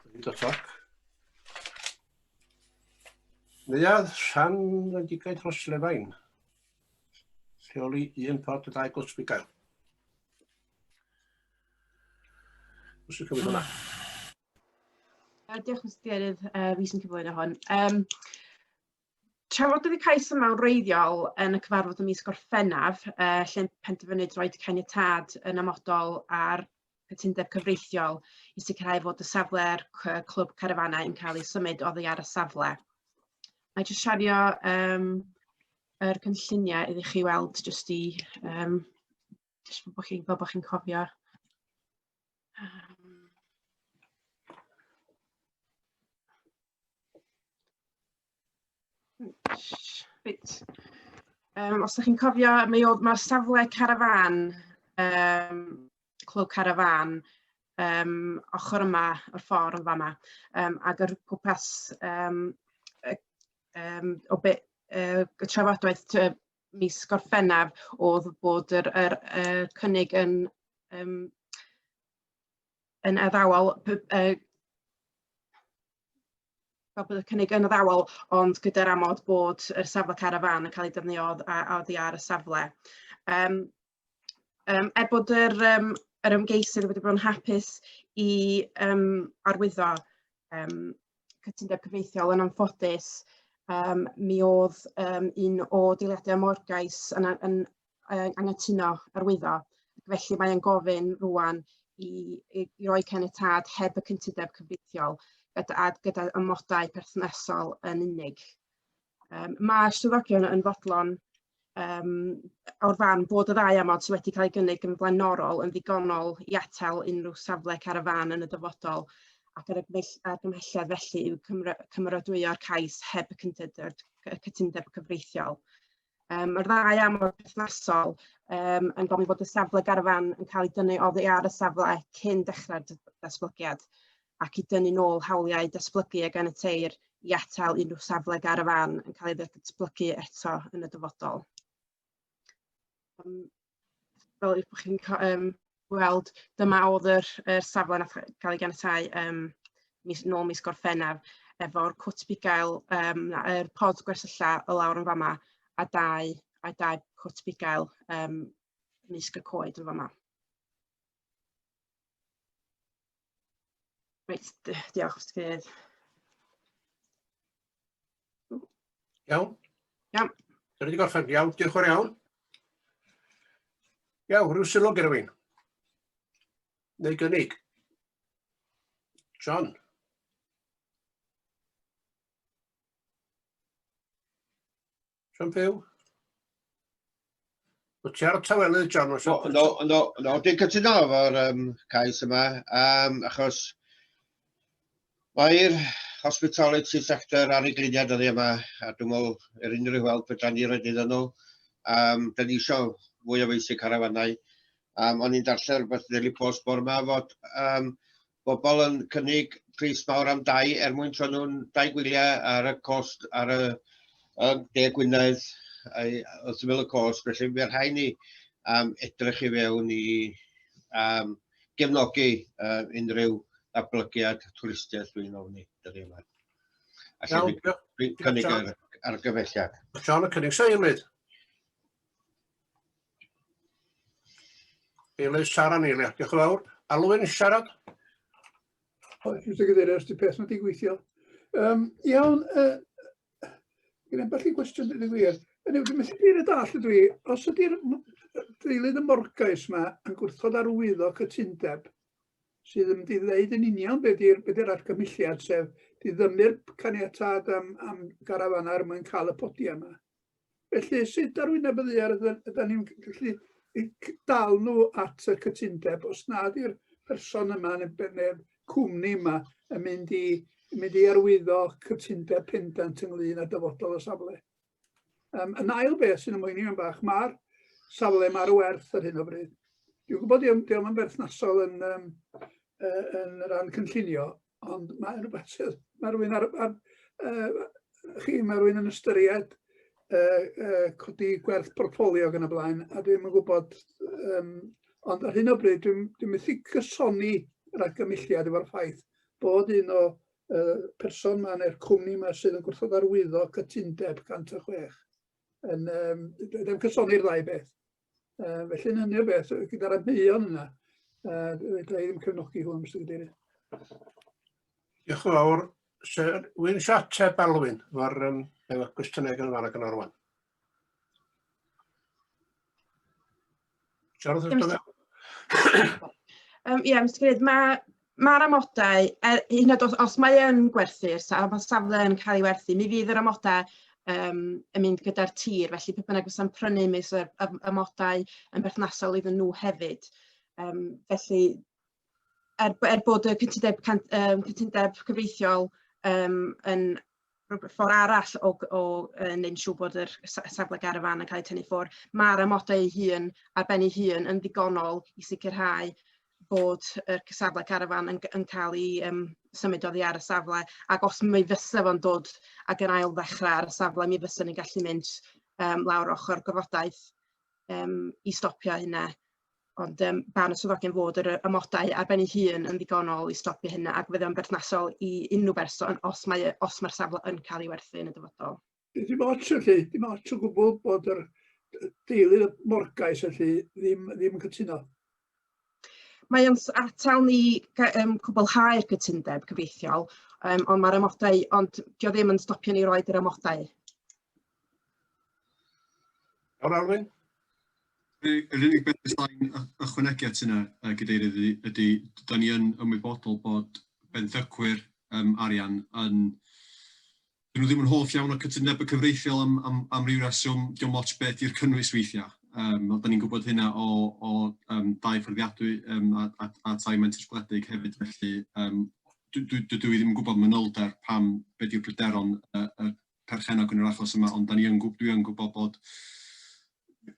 Wedi dod toc. Neuadd rhan redigaeth Rhoslefain. Lleoli un pod y dau gwrs bugail. Os yw'n cymryd hwnna. Diolch, Mr Cadeirydd. Fi sy'n cyflwyno hwn. Um, Trafodwyd y cais yma yn wreiddiol yn y cyfarfod ym mis Gorffennaf, uh, lle'n penderfynwyd rhoi caniatâd yn amodol ar cytundeb cyfreithiol i sicrhau fod y safle'r clwb carafanau yn cael ei symud oddi ar y safle. Mae jyst siario um, yr cynlluniau iddi chi weld jyst i um, jyst bod chi'n fel bod chi'n cofio. Um, Reit. Um, os ydych chi'n cofio, mae'r mae safle carafán, um, clwb carafán, um, ochr yma o'r ffordd yn fama, um, ac yr pwpas um, um, o be, uh, y trafodaeth mis Gorffennaf oedd bod yr, yr, yr cynnig yn, um, yn addawol, uh, fel bod y cynnig yn addawol, ond gyda'r amod bod yr safle carafán yn cael ei defnyddio oddi ar y safle. Um, um, er bod yr, um, yr ymgeisydd wedi bod yn hapus i um, arwyddo um, cytundeb cyfreithiol yn anffodus, um, mi oedd um, un o deiliadau morgais yn, yn, yn anghytuno arwyddo. Ac felly mae e'n gofyn rwan i, i, i roi caniatâd heb y cytundeb cyfreithiol gyda, a gyda amodau perthnasol yn unig. Um, mae swyddogion yn fodlon um, o'r fan bod y ddau amod sydd wedi cael ei gynnig yn flaenorol yn ddigonol i atal unrhyw safle carafán yn y dyfodol ac yr argymhelliad felly yw cymeradwyo'r cais heb y cytundeb, y cytundeb cyfreithiol. Um, mae'r ddau amod perthnasol um, yn gofyn bod y safle garafán yn cael ei dynnu oddi ar y safle cyn dechrau'r datblygiad ac i dynnu nôl hawliau datblygu a ganiateir i atal unrhyw safle garafán yn cael ei ddatblygu eto yn y dyfodol. Um, fel eich bod chi'n um, weld, dyma oedd yr, yr safle nath cael ei ganiatáu um, mis, nôl mis Gorffennaf efo'r cwt bugail, um, yr pod gwersylla y lawr yn fama, a dau, a dau cwt bugail um, ymysg y coed yn fama. Reit, diolch, Mr Cadeirydd. Iawn? Iawn. Dyn ni wedi gorffen. Iawn, diolch yn fawr iawn. Iawn, rhyw sylw gyda rhywun? Neu gynnig? John? John Pugh? Wyt ti ar y tawelydd, John? No, no, no, no, dwi'n cytuno efo'r um, cais yma, um, achos mae'r hospitality sector ar ei gliniad dyddiau yma, a dwi'n meddwl er unrhyw help fedra ni roed iddyn nhw. Um, da ni eisiau fwy o feysydd carafanau. Um, o'n i'n darllen rhywbeth Daily Post bore yma fod um, bobl yn cynnig pris mawr am dai er mwyn tro nhw'n dai gwyliau ar y cost, ar y, y De Gwynedd, wrth ymyl y cost. Felly fe rhaid ni um, edrych i fewn i um, gefnogi uh, unrhyw ddatblygiad twristiaeth dwi'n ofni dyddiau yma. A lle dwi'n cynnig yr argyfelliad. John y cynnig, sa'i ymwneud? Eilydd Sara Neilio. Diolch yn fawr. Alwyn i siarad? Oes, Mr Cadeirydd, os di peth wedi gweithio. Um, iawn, uh, gen ambell i gwestiwn dweud y gwir. Hynny yw, dwi'n methu gwir y dall ydw i, os ydy'r deilydd y morgais yma yn gwrthod arwyddo cytundeb sydd yn mynd i ddeud yn union be di'r be di'r argymhelliad, sef diddymu'r caniatâd am, am garafannau er mwyn cael y podiau yma. Felly, sut ar wyneb y ddaear ydan ni'n gallu dal nhw at y cytundeb os nad yw'r person yma neu'r neu cwmni yma yn mynd i, yn mynd i arwyddo cytundeb pendant ynglyn â dyfodol y safle. Um, yn ail beth sy'n ymwneud yn bach, mae'r safle yma ar werth ar hyn o bryd. Dwi'n gwybod diolch yn berthnasol yn, um, yn ran cynllunio, ond mae rhywbeth sydd, mae rhywun ar, ar uh, chi, mae rhywun yn ystyried uh, uh, codi gwerth portffolio gan y blaen, a dwi'n yn gwybod um, Ond ar hyn o bryd, dwi'n dwi methu cysoni yr argymhelliad efo'r ffaith bod un o uh, person ma neu'r cwmni yma sydd yn gwrthod arwyddo cytundeb 106 yn um, ddim cysoni'r ddau beth. Uh, felly yn hynny o beth, gyda'r amheuon yna, uh, fedra i ddim cefnogi hwn, Mr Cadeirydd. Diolch yn fawr. Sir, wy'n eisiau ateb Alwyn efo'r um, efo cwestiynau gan y fan ac yn arwain. Siarad wrth dod Um, ie, Mr Cadeirydd, mae'r ma amodau, er, hyd yn oed os, os mae yn gwerthu'r sa- mae'r safle yn cael ei werthu, mi fydd yr amodau um, yn mynd gyda'r tir, felly pe bynnag fysa'n prynu, mi fysa'r amodau yn berthnasol iddyn nhw hefyd. Um, felly, er, er bod y cytundeb, um, cytundeb cyfreithiol um, yn ffordd arall o, o uh, wneud yn siŵr bod yr safle garafan yn cael ei tynnu ffwrdd, mae'r amodau ei hun ar ben ei hun yn ddigonol i sicrhau bod y safle carafan yn, yn cael ei um, symud oddi ar y safle ac os mi fysa fo'n dod ag yn ail ddechrau ar y safle mi fysa ni'n gallu mynd um, lawr ochr gorfodaeth um, i stopio hynna. Ond um, barn y swyddogion fod yr amodau ar ben ei hun yn ddigonol i stopio hynna ac fydde o'n berthnasol i unrhyw berson os mae'r os mae'r safle yn cael ei werthu yn y dyfodol. Dim ots felly, dim ots o gwbl bod yr deulu morgais felly ddim, ddim yn cytuno. Mae o'n atal ni um, cwblhau'r cytundeb cyfreithiol, um, ond mae'r amodau, ond dio ddim yn stopio ni roed yr amodau. Iawn, Alwyn? Yr unig beth sy'n ychwanegu at hynna, Gadeirydd, ydy, ydy da ni yn ymwybodol bod benthycwyr um, arian yn... Dyn nhw ddim yn hoff iawn o cytundeb y cyfreithiol am, am, am ryw reswm, diolch ots beth yw'r cynnwys weithiau. Um, da ni'n gwybod hynna o, o um, dai fforddiadwy um, a, a, a tai menter gwledig hefyd, felly um, dwi, dwi, dwi ddim yn gwybod manylder pam beth yw'r pryderon y, y perchennog yn yr achos yma, ond da ni yn, dwi yn gwybod bod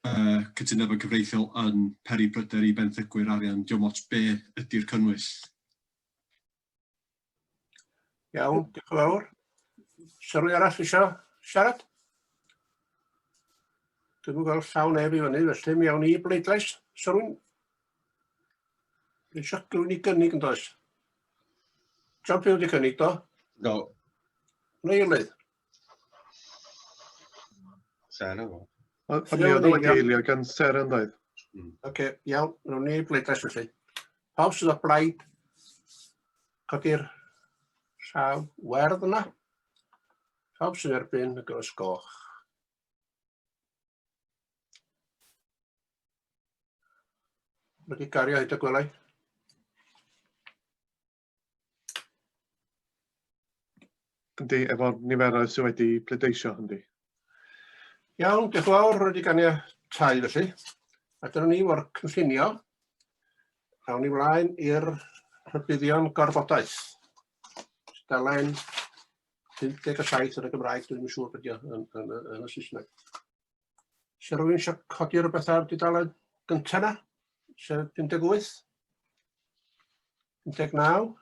uh, cytundebau cyfreithiol yn peri pryder i benthycwyr arian, diolch ots be ydy'r cynnwys. Iawn, diolch yn fawr. Sa rhywun arall eisiau siarad? Dwi'n yn gweld llaw neb i fyny, felly mi awn ni i bleidlais. Sa rhywun eisiau rhywun i gynnig yn does? John Pugh wedi cynnig, do? Do. Neu eilydd? Sarah. fo. Ond mi oedd o wedi eilio gan Sarah yn doedd? Oce, iawn, rwy'n ni bleidlais felly. Pawb sydd o blaid codi'r llaw werdd yna. Pawb sy'n erbyn y gros goch. Wedi gario hyd y gwelai. Yndi, efo'r niferoedd sydd wedi pleidleisio, yndi. Iawn, diolch yn fawr, wedi ganiatáu felly. A dyna ni o'r cynllunio. Awn ni mlaen i'r rhybuddion gorfodaeth. Dalen 57 yn y Gymraeg, dwi'n siŵr beth yn, yn, yn, y Saesneg. Se rhywun eisiau codi rhywbeth ar dudalen gyntaf yna? Sef 58? 59?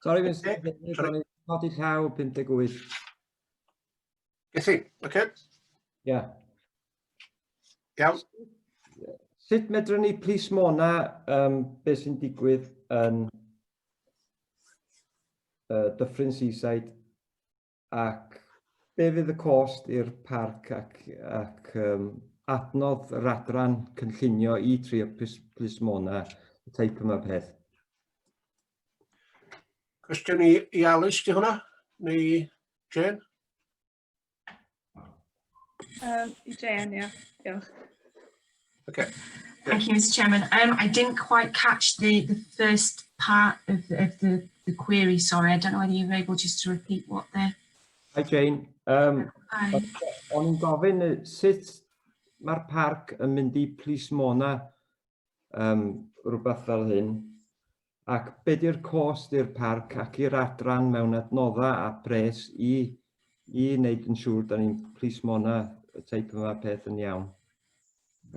Sorry, Mr. Sorry. Codi llaw 58. Gethin, oce? Okay. Ie. Iawn. Sut medrwn ni plismona um, beth sy'n digwydd yn uh, Dyffryn Seaside Ac be fydd y cost i'r parc ac, ac um, adnodd yr adran cynllunio i trio plismona y teip yma peth? Cwestiwn i, i Alice, di hwnna? Neu i Jane? I Jane, yeah. Diolch. Okay. Thank you, Mr Chairman. Um, I didn't quite catch the, the first part of, the, of the, the query, sorry. I don't know whether you were able just to repeat what the... Hi, Jane. Um, Hi. O'n i'n gofyn sut mae'r parc yn mynd i plismona um, rhywbeth fel hyn, ac be di'r cost i'r parc ac i'r adran mewn adnoddau a pres i, i wneud yn siŵr da ni'n plismona y teip yma peth yn iawn.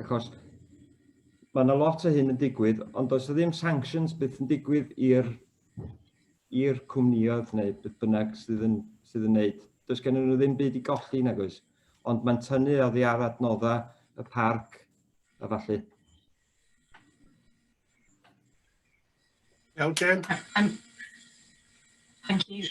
Achos mae yna lot o hyn yn digwydd, ond does ddim sanctions byth yn digwydd i'r i'r cwmnïoedd neu beth bynnag sydd yn, sydd yn neud. Does gen nhw ddim byd i golli nag oes. Ond mae'n tynnu oddi ar adnoddau y parc. a falle. Iawn, Jane. Thank you.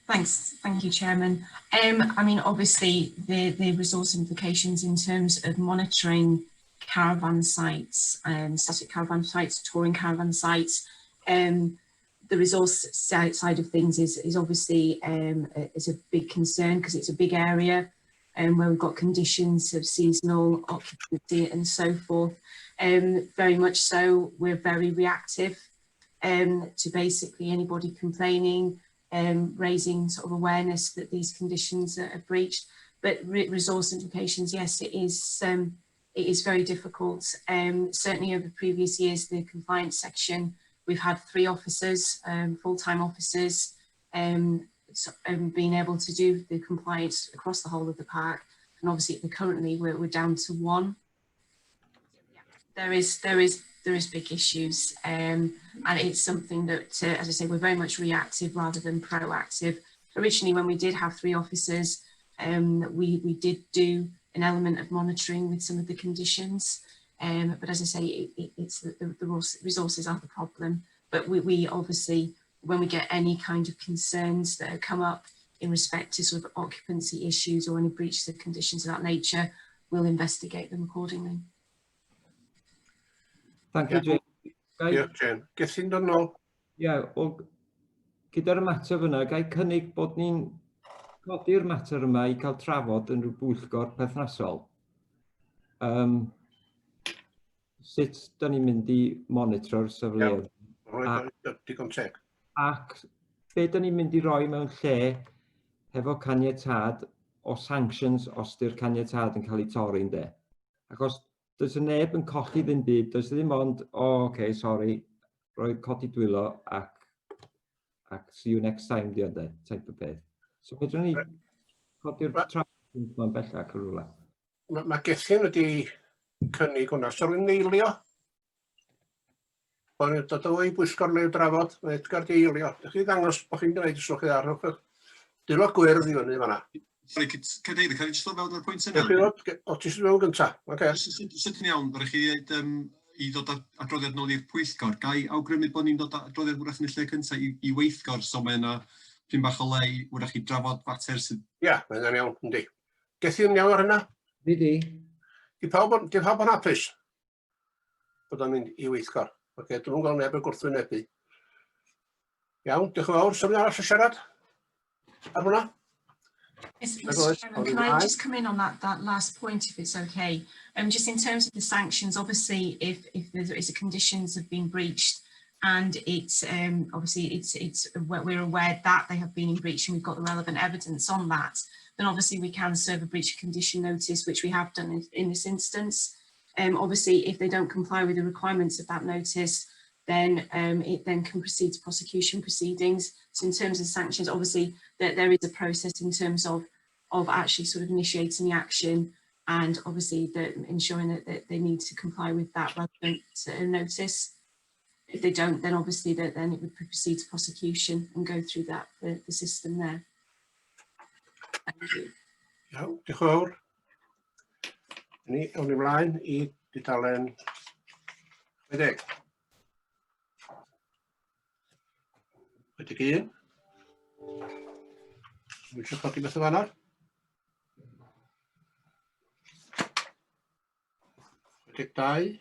Thanks, thank you, Chairman. I mean, obviously, the, the resource implications in terms of monitoring caravan sites, static caravan sites, touring caravan sites, the resource side of things is, is obviously is a big concern because it's a big area where we've got conditions of seasonal occupancy and so forth. Very much so, we're very reactive to basically anybody complaining, raising sort of awareness that these conditions are breached. But resource implications, yes, it is very difficult. Certainly over previous years, the compliance section, we've had 3 officers, full-time officers, so, being able to do the compliance across the whole of the park. And obviously currently we're down to 1. There is big issues, and it's something that, as I say, we're very much reactive rather than proactive. Originally, when we did have 3 officers, we did do an element of monitoring with some of the conditions, but as I say, the resources are the problem. But we obviously, when we get any kind of concerns that have come up in respect to sort of occupancy issues or any breaches of conditions of that nature, we'll investigate them accordingly. Thank you, Jane. Diolch, Jane. Gethin dod nôl? Ie, yeah, wel, gyda'r ymateb yna, ga i cynnig bod ni'n codi'r mater yma i cael trafod yn rhyw bwyllgor perthnasol. Sut da ni'n mynd i monitro'r safleoedd? Iawn, digon teg. Ac be da ni'n mynd i roi mewn lle hefo caniatâd o sanctions os di'r caniatâd yn cael ei torri, ynde? Achos does y neb yn colli ddim byd, does ddim ond, o, oh, okay, sorry, rhoi codi dwylo ac see you next time, di ond, type o beth. So fedrwn ni codi'r trafod yma'n bellach yn rhywle. Mae ma Gethin wedi cynnig hwnna. So rwy'n eilio? Bod ni'n dod o i bwyllgor neu drafod, mae Edgar di eilio. Dych chi ddangos bod chi'n gwneud os chi ar. Dwylo gwyrdd i fyny fanna. Sorry, Cadeirydd, can i jyst ddod fewn ar y pwynt yna? Dewch chi ddod, o, ti eisiau fewn gynta? Oce. Sydyn iawn, rhaid chi dweud i ddod â adroddiad nôl i'r pwyllgor. Ga i awgrymu bod ni'n dod â adroddiad wrach yn y lle cyntaf i weithgor, so mae yna pyn bach o le i wrach i drafod fater sydd... Ia, mae hynna'n iawn, yndi. Gethin iawn ar hynna? Fi di. Di pawb, di pawb yn hapus bod o'n mynd i weithgor? Oce, dwi'n gweld neb yn gwrthwynebu. Iawn, diolch yn fawr. Symud arall i siarad ar hwnna? Yes, Mr Chairman, can I just come in on that last point, if it's okay? Just in terms of the sanctions, obviously, if there is a conditions have been breached, and it's obviously it's we're aware that they have been in breach, and we've got the relevant evidence on that, then obviously we can serve a breach of condition notice, which we have done in this instance. Obviously, if they don't comply with the requirements of that notice, then it then can proceed to prosecution proceedings. So in terms of sanctions, obviously there is a process in terms of actually sort of initiating the action, and obviously the, ensuring that they need to comply with that relevant notice. If they don't, then obviously that then it would proceed to prosecution and go through that the system there. Thank you. Iawn, diolch yn fawr. Ni, awn ni ymlaen i dudalen 60. 61. Dwi'n eisiau codi beth o fanna. 62.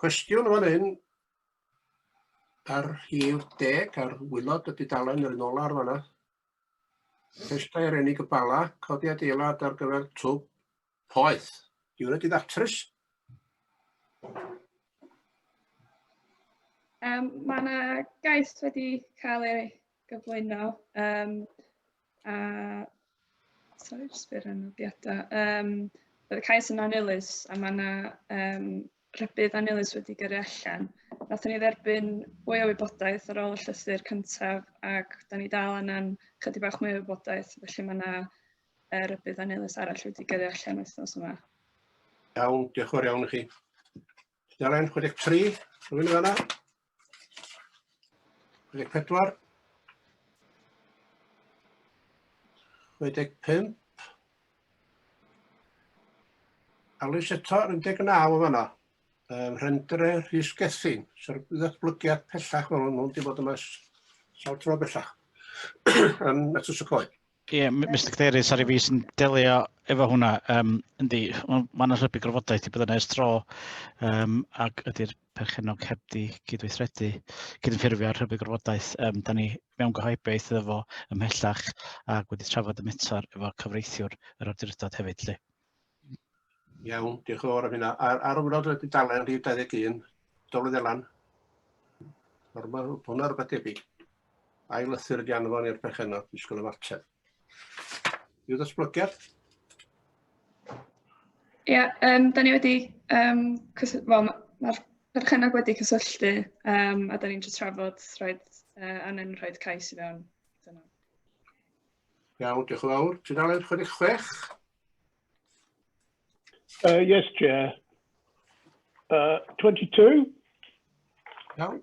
Cwestiwn fan hyn ar rhif 10 ar wylod y dudalen yr un ola ar fanna. Testau Arenig y Bala, codi adeilad ar gyfer twb poeth. Di hwnna di ddatrys? Mae yna gais wedi cael ei gyflwyno. A, sorry, jyst byr yn nodiadau. Oedd y cais yn annilys a mae yna rhybudd annilys wedi gyrru allan. Nathon ni dderbyn fwy o wybodaeth ar ôl y llythyr cyntaf ac da ni dal angen chydig bach mwy o wybodaeth, felly mae yna rybudd annilys arall wedi gyrru allan wythnos yma. Iawn, diolch yn fawr iawn i chi. Tudalen 63, rhywun yn fanna? 64. 65. Alys eto ar 19 o fanna. Um, Rhendre Rhys Gethin, sy'r ddatblygiad pellach fel hwn, wedi bod yma sawl tro bellach. Yn Metws y Coed. Ie, yeah, Mr Cadeirydd, sori fi sy'n delio efo hwnna. Um, yndi, mae yna rhybu gorfodaeth i bod yna ers tro, um, ac ydy'r perchennog heb di cydweithredu, cydymffurfio ar rhybu gorfodaeth. Um, da ni mewn gohebiaeth iddo fo ymhellach ac wedi trafod y mater efo cyfreithiwr yr awdurdod hefyd. Lle. Iawn, diolch yn fawr am hynna. Ar, ar wrnod y dudalen rhif 21, Dolydd Elan. Mae hwnna rhywbeth debyg. Ail lythyr wedi anfon i'r perchennog, disgwyl ymateb. I'w ddatblygiad? Ie, yeah, um, da ni wedi, um, well, mae'r perchennog wedi cysylltu um, a da ni'n just trafod rhaid, uh, angen rhaid cais i fewn. Dyna. Iawn, diolch yn fawr. Tudalen 66. Yes, Chair. 22. Iawn.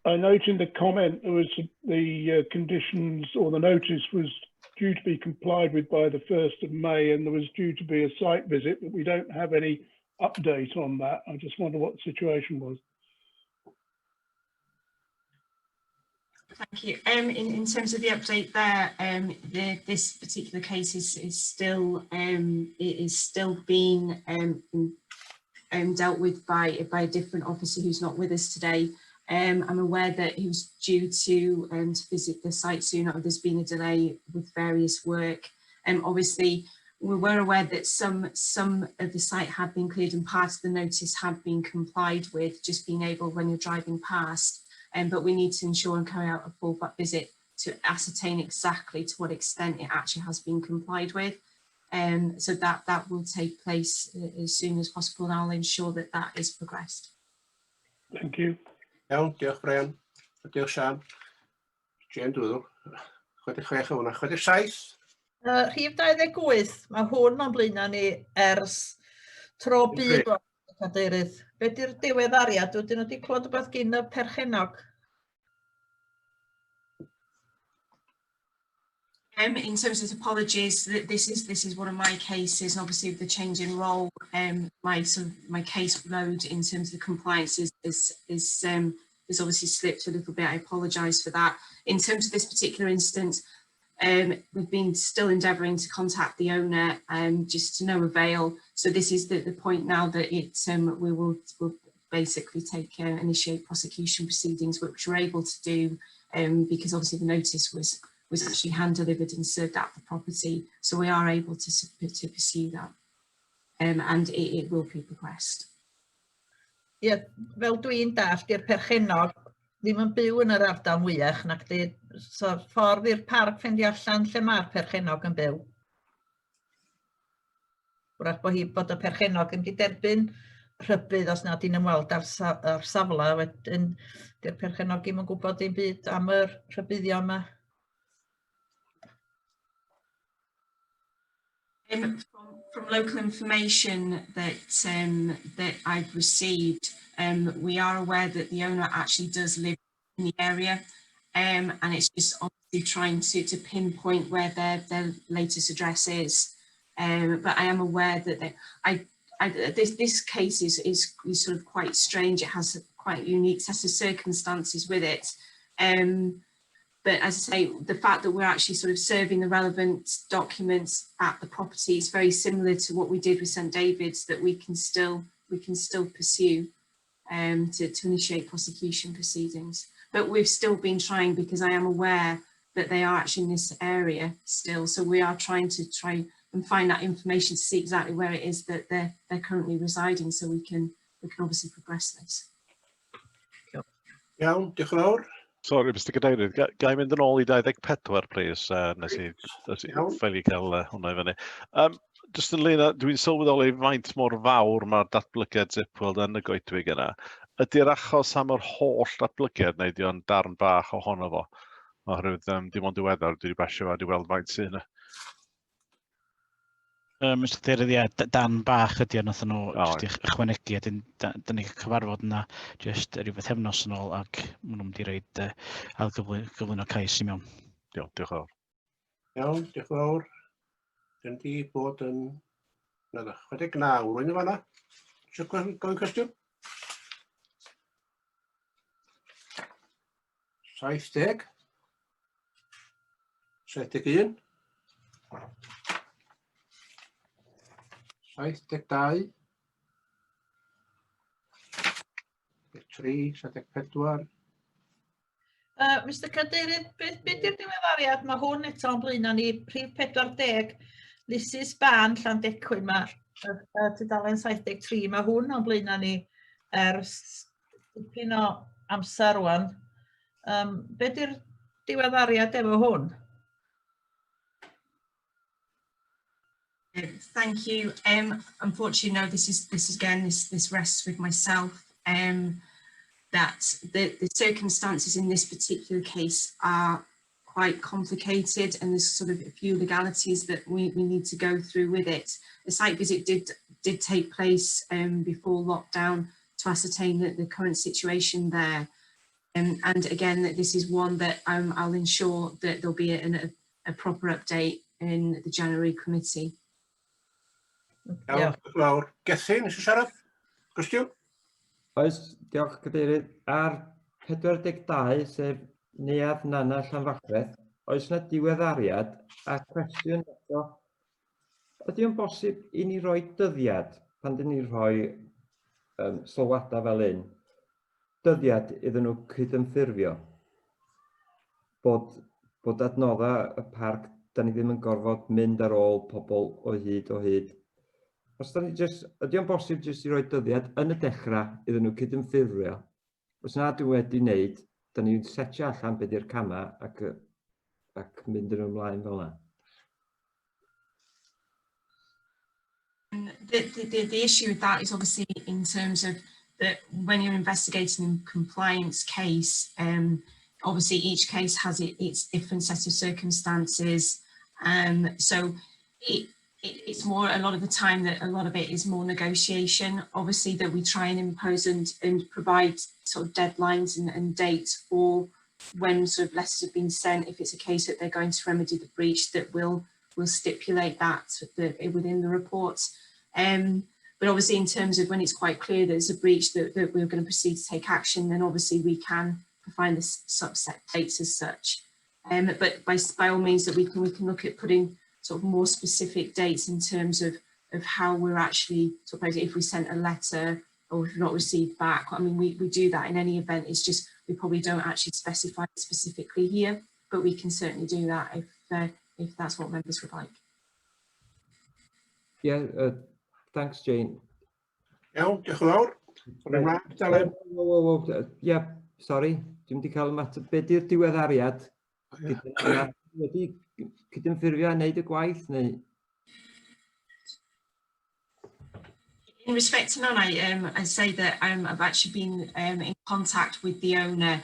I note in the comment there was the conditions or the notice was due to be complied with by the 1st of May and there was due to be a site visit, but we don't have any update on that. I just wonder what the situation was. Thank you. In, in terms of the update there, the, this particular case is, is still it is still being dealt with by, by a different officer who's not with us today. I'm aware that he was due to, to visit the site soon. There's been a delay with various work. Obviously, we were aware that some, some of the site had been cleared and part of the notice had been complied with, just being able when you're driving past. But we need to ensure and carry out a full visit to ascertain exactly to what extent it actually has been complied with. So that, that will take place as soon as possible and I'll ensure that that is progressed. Thank you. Iawn, diolch Brian. A diolch Sian. Jane, dwi'n meddwl. 66 o hwnna. 67? Rhif 28, mae hwn o'n blaenau ni ers tro byd o'n cadeirydd. Be di'r diweddariad? Ydyn nhw wedi clywed rhywbeth gyn y perchennog? In terms of apologies, this is this is one of my cases, and obviously with the change in role, my sort of my case load in terms of the compliance is is is is obviously slipped a little bit. I apologise for that. In terms of this particular instance, we've been still endeavouring to contact the owner, just to no avail. So this is the, the point now that it we will will basically take initiate prosecution proceedings, which we're able to do because obviously the notice was was actually hand delivered and served at the property. So we are able to, to pursue that. And it, it will be progressed. Ie, yeah, fel dwi'n dallt, di'r perchennog ddim yn byw yn yr ardal mwyach, nac di, so ffordd i'r parc ffeindio allan lle mae'r perchennog yn byw. Wrach bod hi bod y perchennog yn derbyn rhybudd os nad di'n ymweld ar, sa, ar safle, wedyn di'r perchennog ddim yn gwybod dim byd am yr rhybuddion yma. From local information that that I've received, we are aware that the owner actually does live in the area, and it's just obviously trying to, to pinpoint where their, their latest address is. But I am aware that they, I, this, this case is, is, is sort of quite strange. It has a quite unique set of circumstances with it. But as I say, the fact that we're actually sort of serving the relevant documents at the property is very similar to what we did with St David's, that we can still we can still pursue to, to initiate prosecution proceedings. But we've still been trying because I am aware that they are actually in this area still. So we are trying to try and find that information to see exactly where it is that they're, they're currently residing so we can, we can obviously progress this. Iawn, diolch yn fawr. Sorry, Mr Cadeirydd, ga, ga i mynd yn ôl i 24, please? Nes i, nes i ffaelu cael hwnna i fyny. Just yn ynglyn â, dwi'n sylweddoli faint mor fawr mae'r datblygiad Zipworld yn y goedwig yna. Ydy'r achos am yr holl datblygiad neu ydy o'n darn bach ohono fo? Oherwydd dim ond diweddar dwi wedi basio fo a wedi weld faint sy'n yna. Mr Cadeirydd, ie, dan bach ydy o, nathon nhw oh, jyst ychwanegu, a dyn, da, da ni cyfarfod yna jyst rhyw fythefnos yn ôl, ac maen nhw'n mynd i roid ail gyflwyno cais i mewn. Diolch, diolch yn fawr. Iawn, diolch yn fawr. Dyn di bod yn Na dda, 69, rwy'n yn fanna. Eisiau gofyn cwestiwn? 70. 71. 72. 73, 74. Mr Cadeirydd, beth be di'r diweddariad? Mae hwn eto o'n blaen ni, rhif 40, Lucy's Barn, Llandecwyn, mae tudalen 73, mae hwn o'n blaen ni ers dipyn o amser rwan. Um, be di'r diweddariad efo hwn? Thank you. Unfortunately, no, this is this again, this this rests with myself. That the circumstances in this particular case are quite complicated and there's sort of a few legalities that we need to go through with it. The site visit did take place before lockdown to ascertain the current situation there. And again, that this is one that I'll ensure that there'll be a proper update in the January committee. Iawn, diolch yn fawr. Gethin, eisiau siarad? Cwestiwn? Oes, diolch Cadeirydd. Ar 42, sef Neuadd Nana Llanfachreth, oes yna diweddariad a cwestiwn eto. Ydy o'n bosib i ni roi dyddiad pan dyn ni'n rhoi sylwadau fel un, dyddiad iddyn nhw cydymffurfio? Bod adnoddau y parc, da ni ddim yn gorfod mynd ar ôl pobl o hyd o hyd. Os da ni just, ydy o'n bosib jyst i roi dyddiad yn y dechrau iddyn nhw cydymffurfio? Os na dwi wedi wneud, da ni'n setio allan beth yw'r camau ac mynd yn ymlaen fel yna. The issue with that is obviously in terms of that when you're investigating a compliance case, obviously each case has its different set of circumstances. So it's more a lot of the time that a lot of it is more negotiation. Obviously that we try and impose and provide sort of deadlines and dates for when sort of letters have been sent. If it's a case that they're going to remedy the breach, that will stipulate that within the reports. But obviously in terms of when it's quite clear there's a breach that we're going to proceed to take action, then obviously we can find the subset dates as such. But by all means that we can look at putting sort of more specific dates in terms of how we're actually sort of if we sent a letter or if not received back. I mean, we do that in any event. It's just we probably don't actually specify specifically here, but we can certainly do that if that's what members would like. Yeah, thanks, Jane. Iawn, diolch yn fawr. Ymlaen, Dalen. Ie, sorry, dwi'n wedi cael ymateb. Be di'r diweddariad? Gyda wedi cydymffurfio a wneud y gwaith, neu? In respect to Nannau, I say that I've actually been in contact with the owner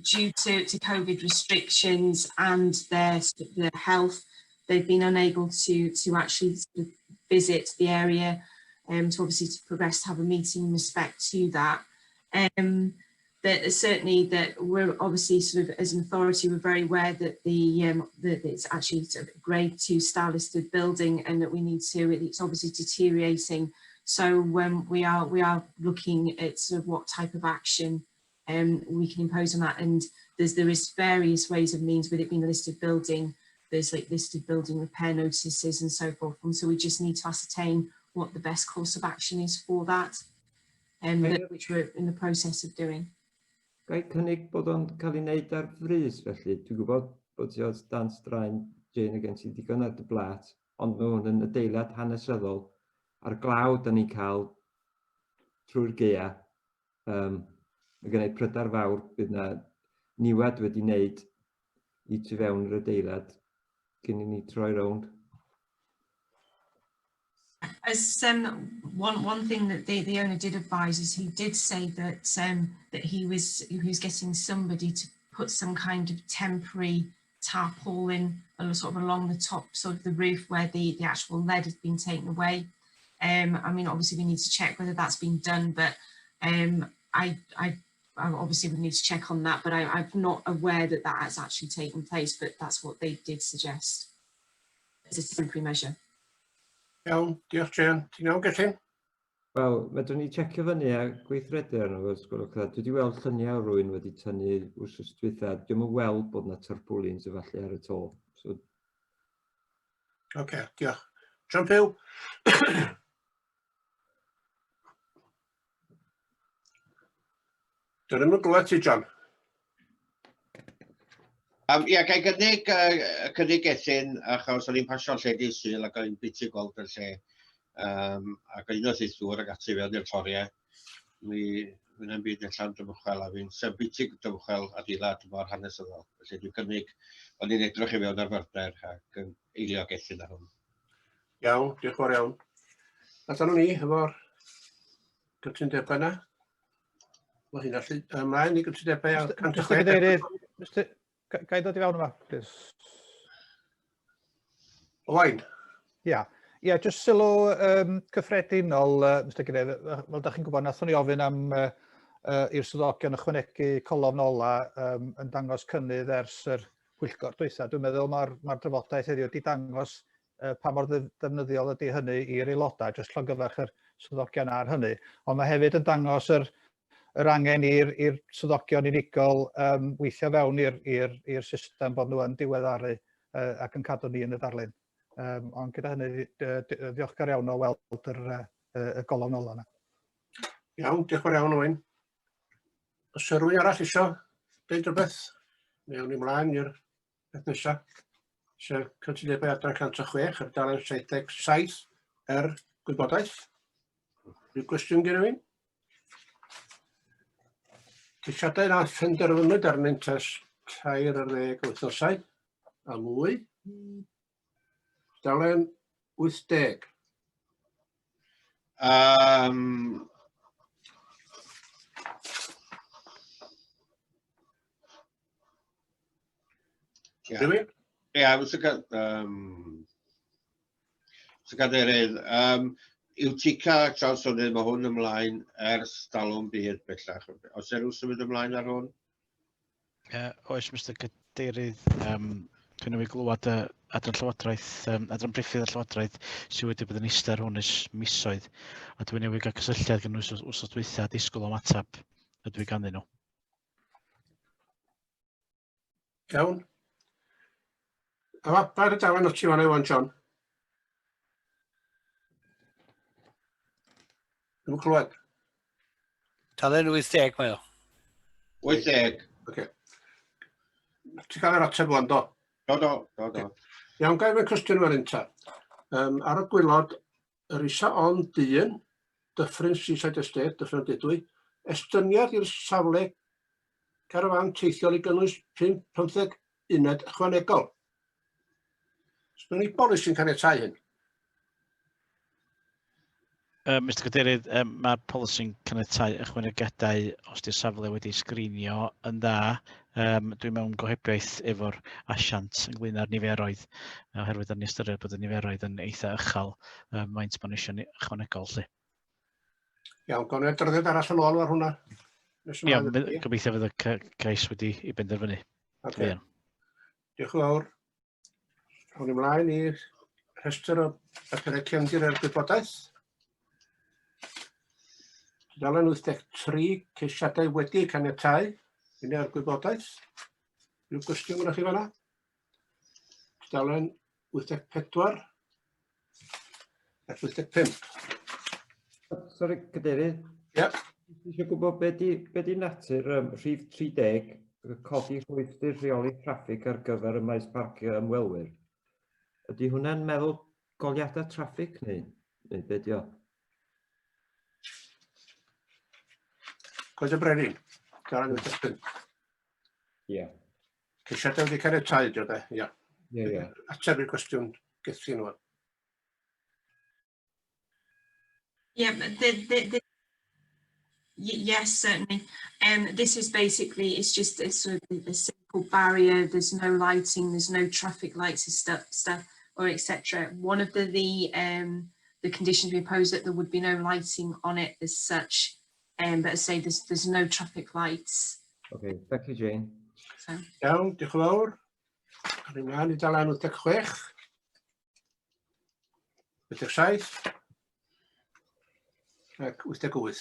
due to COVID restrictions and their health. They've been unable to actually sort of visit the area to obviously to progress to have a meeting in respect to that. That certainly that we're obviously sort of as an authority, we're very aware that that it's actually sort of grade 2 star listed building and that we need to, it's obviously deteriorating. So we are looking at sort of what type of action we can impose on that, and there is various ways of means with it being a listed building. There's like listed building repair notices and so forth, and so we just need to ascertain what the best course of action is for that, and which we're in the process of doing. Ga i cynnig bod o'n cael ei wneud ar frys felly? Dwi'n gwybod bod ti o dan straen, Jane, a gen ti digon ar dy blat, ond mae hwn yn adeilad hanesyddol a'r glaw da ni'n cael trwy'r gaea. Mae gen i pryder fawr bydd na niwed wedi wneud i tu fewn yr adeilad cyn i ni troi rownd. As one thing that the owner did advise is he did say that he was getting somebody to put some kind of temporary tarpaulin sort of along the top sort of the roof where the actual lead has been taken away. I mean, obviously we need to check whether that's been done, but I obviously would need to check on that, but I'm not aware that that has actually taken place, but that's what they did suggest as a temporary measure. Iawn, diolch Jane. Ti'n iawn Gethin? Wel, fedrwn ni checio fyny a gweithredu arno fo, os gwelwch dda. Dwi wedi weld lluniau o rwy'n wedi tynnu wrth dwytha. Dwi'm yn weld bod yna tarpaulins efallai ar y to. So... Oce, okay, diolch. John Pugh? Dyn nhw'n glywed ti, John. Um, ia, gael gynnig, uh, cynnig Gethin, achos o'n i'n pasio lle di Sul ac o'n i'n biti gweld y lle. Um, ac o'n i'n oes ddŵr ac ati fewn i'r toriau. Mi fydd byd allan dymchwel a fi'n sef biti dymchwel adeilad mor hanesyddol. Felly dwi'n cynnig, o'n i'n edrych i fewn ar fyrder ac yn eilio Gethin ar hwn. Iawn, diolch yn fawr iawn. A dyna ni efo'r gytundebau yna. Mae hynna allu ymlaen i gytundebau ar 106. Mr Cadeirydd, Mr... Ga i ddod i fewn yma, please? Owain. Ia. Ia, jyst sylw um, cyffredinol, uh, Mr Cadeirydd, fel da chi'n gwybod, nathon ni ofyn am uh, uh, i'r swyddogion ychwanegu colofn ola um, yn dangos cynnydd ers yr pwyllgor dwytha. Dwi'n meddwl mae'r mae drafodaeth heddiw wedi dangos uh, pa mor ddefnyddiol ydy hynny i'r aelodau, jyst llongyfarch yr swyddogion ar hynny. Ond mae hefyd yn dangos yr, yr angen i'r swyddogion unigol um, weithio fewn i'r system bod nhw yn diweddaru uh, ac yn cadw ni yn y darlun. Um, ond gyda hynny, ddiolchgar iawn o weld yr, uh, y golofn ola yna. Iawn, diolch yn fawr iawn, Owen. Os yw rhywun arall eisiau dweud rhywbeth, neu awn ni mlaen i'r peth nesaf, sef cytundebau adran 106 ar dalen 77 er gwybodaeth. Rhyw gwestiwn gen rhywun? Ceisiadau na phenderfynwyd arnynt ers tair ar ddeg o wythnosau a mwy. Dalen 80. Um, yeah. Rhywun? Ie, yeah, Mr. Ca um, Mr Cadeirydd, um, Utica Trawsfynydd, mae hwn ymlaen ers talwm byd bellach. Os e rhyw symud ymlaen ar hwn? Uh, oes, Mr Cadeirydd, um, dwi'n newydd glywed y adran Llywodraeth, um, adran Briffydd y Llywodraeth sydd wedi bod yn eistedd ar hwn ers misoedd, a dwi'n newydd gael cysylltiad gan nhw wrth dwytha a disgwyl am ateb ydw i ganddyn nhw. Iawn. A fa, pa ar y dalen o ti fan Iwan, John? Dwi'n clywed. Talen 80 mae o. 80. Oce. Ti'n cael yr ateb wan, do? Do, do, do, do. Iawn, gael fy cwestiwn fan hyn ta. Um, ar y gwylod, yr isa ond dyn, Dyffryn Seaside Estate, Dyffryn Dudwy, estyniad i'r safle carafán teithiol i gynnwys 5, 15 uned ychwanegol. Sgwn i bolisi'n caniatáu hyn? Uh, Mr Cadeirydd, um, mae'r polisi'n caniatáu ychwanegiadau os di'r safle wedi sgrinio yn dda. Um, dwi mewn gohebiaeth efo'r asiant ynglyn â'r niferoedd, oherwydd yn ystyried bod y niferoedd yn eitha uchel, um, maint maen nhw eisiau ychwanegol. Lly. Iawn, gawn ni adroddiad arall yn ôl ar hwnna. Iawn, gobeithio fydd y cais wedi ei benderfynu. Okay. Diolch yn fawr. Awn ymlaen i rhestr o bapurau cefndir a'r gwybodaeth. Tudalen 83, ceisiadau wedi eu caniatáu, hynny ar gwybodaeth. Rhyw gwestiwn gyda chi fanna? Tudalen 84 ac 85. Sori, Cadeirydd. Ie. Yeah. Eisiau gwybod be di, be di natur um, rhif 30, codi rhwystr rheoli traffig ar gyfer y maes parcio ymwelwyr. Ydy hwnna'n meddwl goliadau traffig neu, neu be di o? Coed y Brenin, Garan 85. Ie. Yeah. Ceisiadau wedi cael eu taid, de, ia. Ie, ie. Ateb i'r cwestiwn Gethin wan. Yeah, the, yes, certainly. This is basically, it's just a sort of a simple barrier. There's no lighting, there's no traffic lights and stuff, or etc. One of the conditions we imposed that there would be no lighting on it as such. But as I say, there's no traffic lights. Okay, thank you, Jane. So. Iawn, diolch yn fawr. Awn ymlaen i dalen 86. 87 ac 88.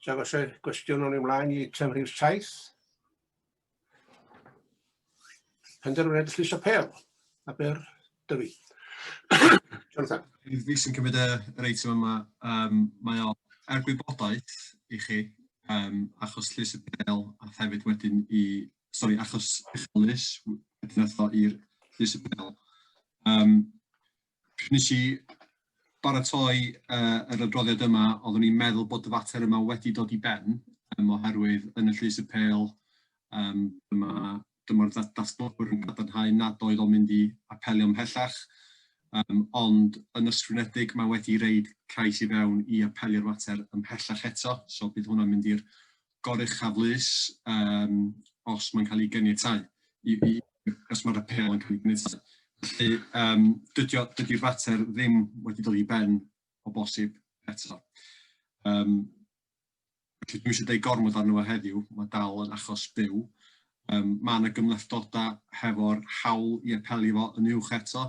Sef os oes gwestiwn o'n ymlaen i eitem rhif 7. Penderfyniad Llys Apêl, Aber Dyfi. Jonathan. Fi sy'n cymryd yr eitem yma. Mae o er gwybodaeth i chi, achos Llys Apêl a hefyd wedyn i, sori, achos Uchel Lys, wedyn ath o i'r Llys Apêl. Nes i baratoi yr adroddiad yma, oeddwn i'n meddwl bod y fater yma wedi dod i ben, oherwydd yn y Llys Apêl, dyma, dyma'r datblygwr yn cadarnhau nad oedd o'n mynd i apelio ymhellach, ond yn ysgrifenedig mae wedi reid cais i fewn i apelio'r mater ymhellach eto, so bydd hwnna'n mynd i'r Goruchaf Lys os mae'n cael ei ganiatáu, i, i, os mae'r apêl yn cael ei ganiatáu. Felly, dydy, dydy'r fater ddim wedi dod i ben o bosib eto. Felly dwi'm eisiau deud gormod arno fo heddiw, mae dal yn achos byw. Mae yna gymhlethdodau hefo'r hawl i apelio fo yn uwch eto,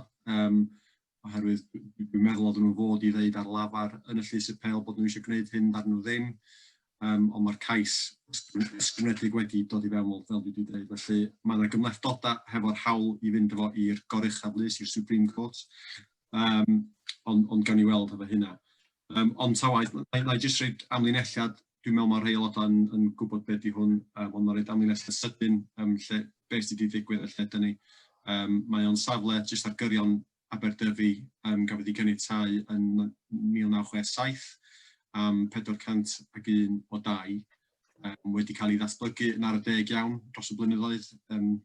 oherwydd dwi'n meddwl oedden nhw'n fod i ddeud ar lafar yn y llys apêl bod nhw eisiau gwneud hyn, ddaru nhw ddim, ond mae'r cais ysgrifenedig wedi dod i fewn fel dwi wedi dweud. Felly mae yna gymhlethdodau hefo'r hawl i fynd efo i'r Goruchaf Lys, i'r Supreme Court, ond gawn ni weld efo hynna. Ond ta waeth, na i jyst rhoid amlinelliad, dwi'n meddwl mae rhai aelodau yn gwybod beth di hwn, ond na i roid amlinelliad sydyn lle, beth sydd wedi digwydd a lle dyn ni. Mae o'n safle jyst ar gyrion Aberdyfi, gafodd ei ganiatáu yn 1967 am 401 o dai, wedi cael ei ddatblygu yn ara deg iawn dros y blynyddoedd,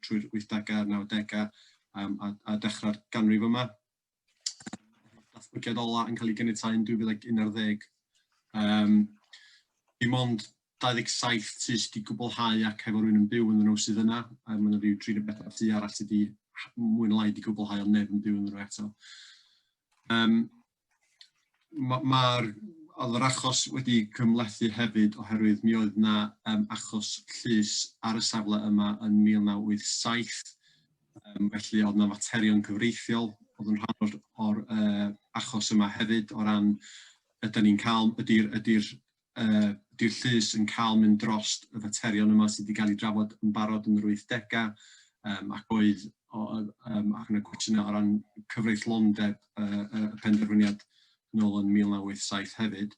trwy'r 80au a'r 90au a dechrau'r ganrif yma. Datblygiad ola yn cael ei ganiatáu yn 2011. Dim ond 27 tŷ sydd wedi gwblhau ac efo rhywun yn byw ynddyn nhw sydd yna. Mae yna rhyw 34 tŷ arall sydd wedi mwy neu lai wedi gwblhau ond neb yn byw ynddyn nhw eto. Mae'r ma oedd yr achos wedi cymhlethu hefyd oherwydd mi oedd yna achos llys ar y safle yma yn 1987. Felly oedd yna faterion cyfreithiol oedd yn rhan o'r, or, achos yma hefyd o ran ydyn ni'n cael, ydy'r ydy ydy llys yn cael mynd dros y faterion yma sydd wedi cael ei drafod yn barod yn yr 80au, ac oedd ac yna gwestiynau o ran cyfreithlondeb y penderfyniad nôl yn 1987 hefyd.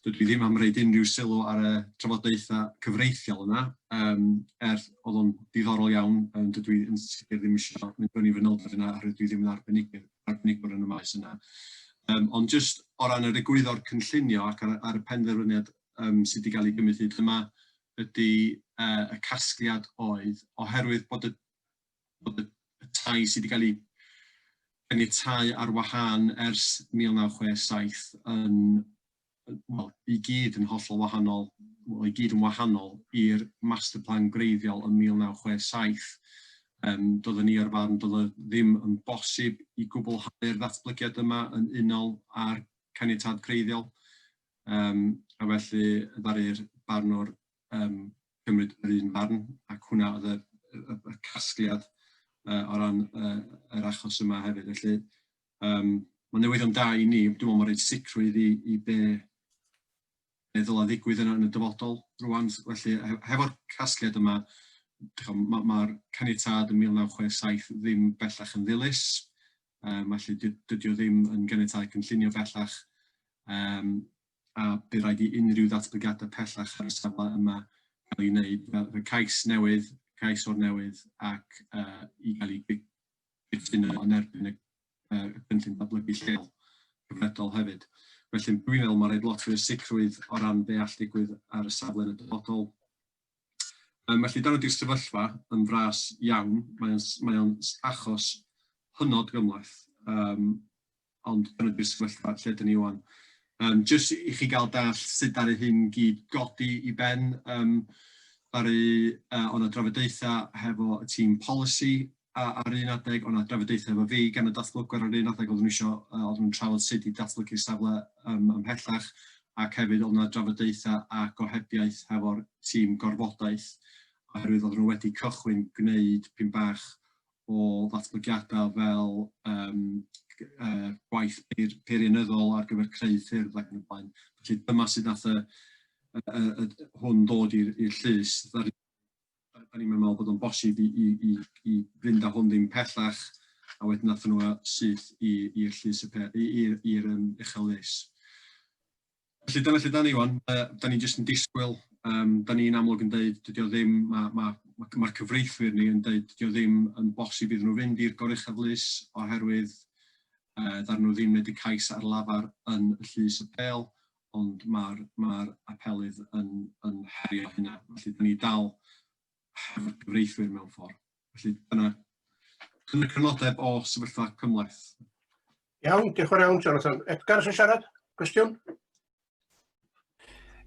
Dydw i ddim am roid unrhyw sylw ar y trafodaethau cyfreithiol yna, er oedd o'n diddorol iawn, dydw i yn sicr ddim eisiau mynd fewn i fanylder yna, oherwydd dwi ddim yn arbenigwr, arbenigwr yn y maes yna. Ond jyst o ran yr egwyddor cynllunio ac ar y penderfyniad sydd wedi cael ei gymryd hyd yma, ydy y casgliad oedd, oherwydd bod y, bod y, y tai sydd wedi cael ei caniatáu ar wahân ers 1967 yn, wel, i gyd yn hollol wahanol, wel, i gyd yn wahanol i'r master plan gwreiddiol yn 1967. Doeddwn ni o'r farn doedd o ddim yn bosib i gwblhau'r ddatblygiad yma yn unol â'r caniatâd gwreiddiol. A felly ddaru'r barnwr cymryd yr un farn, ac hwnna oedd y casgliad o ran yr achos yma hefyd. Felly, mae'n newyddion da i ni, dwi'n meddwl mae'n rhaid sicrwydd i be ddylai ddigwydd yn y dyfodol rwan. Felly, hefo'r casgliad yma, mae'r ma caniatâd yn 1967 ddim bellach yn ddilys, felly dydy o ddim yn ganiatâd cynllunio bellach, a bydd rhaid i unrhyw ddatblygiadau pellach ar y safle yma gael ei wneud fel cais newydd, cais o'r newydd, ac i gael ei gytuno yn erbyn y cynllun datblygu lleol cyfredol hefyd. Felly dwi'n meddwl mae'n rhaid lot fwy o sicrwydd o ran be all digwydd ar y safle yn y dyfodol. Felly dyna di'r sefyllfa yn fras iawn. Mae o'n mae o'n achos hynod gymhleth, ond dyna di'r sefyllfa lle dyn ni ŵan. Jyst i chi gael deall sut ddaru hyn gyd godi i ben, ddaru, oedd 'na drafodaethau hefo y tîm polisi ar un adeg, oedd 'na drafodaethau efo fi gan y datblygwyr ar un adeg, oedden nhw isio, oedden nhw'n trafod sut i datblygu'r safle ymhellach, ac hefyd oedd 'na drafodaethau a gohebiaeth hefo'r tîm gorfodaeth, oherwydd oedden nhw wedi cychwyn gwneud pyn bach o ddatblygiadau fel um, gwaith peirianyddol ar gyfer creu ffyrdd ac yn y blaen. Felly dyma sydd nath y, y, y, y, hwn ddod i'r llys. Da ni'n meddwl bod o'n bosib i, i, i, i fynd â hwn ddim pellach, a wedyn nath nhw syth i'r llys i'r um, uchel lys. Felly dyna lle da ni wan. Da ni jyst yn disgwyl. Um, da ni'n amlwg yn deud, dydy o ddim, mae'r ma, ma, ma, ma cyfreithwyr ni yn deud, dydy o ddim yn bosib iddyn nhw fynd i'r goruchaf lys oherwydd ddaru nhw ddim wneud y cais ar lafar yn y llys apêl, ond mae'r ma apelydd yn, yn herio hynna. Felly da ni dal hefo'r cyfreithwyr mewn ffordd. Felly dyna, dyna crynodeb o sefyllfa cymhleth. Iawn, diolch yn fawr iawn, Jonathan. Edgar eisiau siarad? Cwestiwn?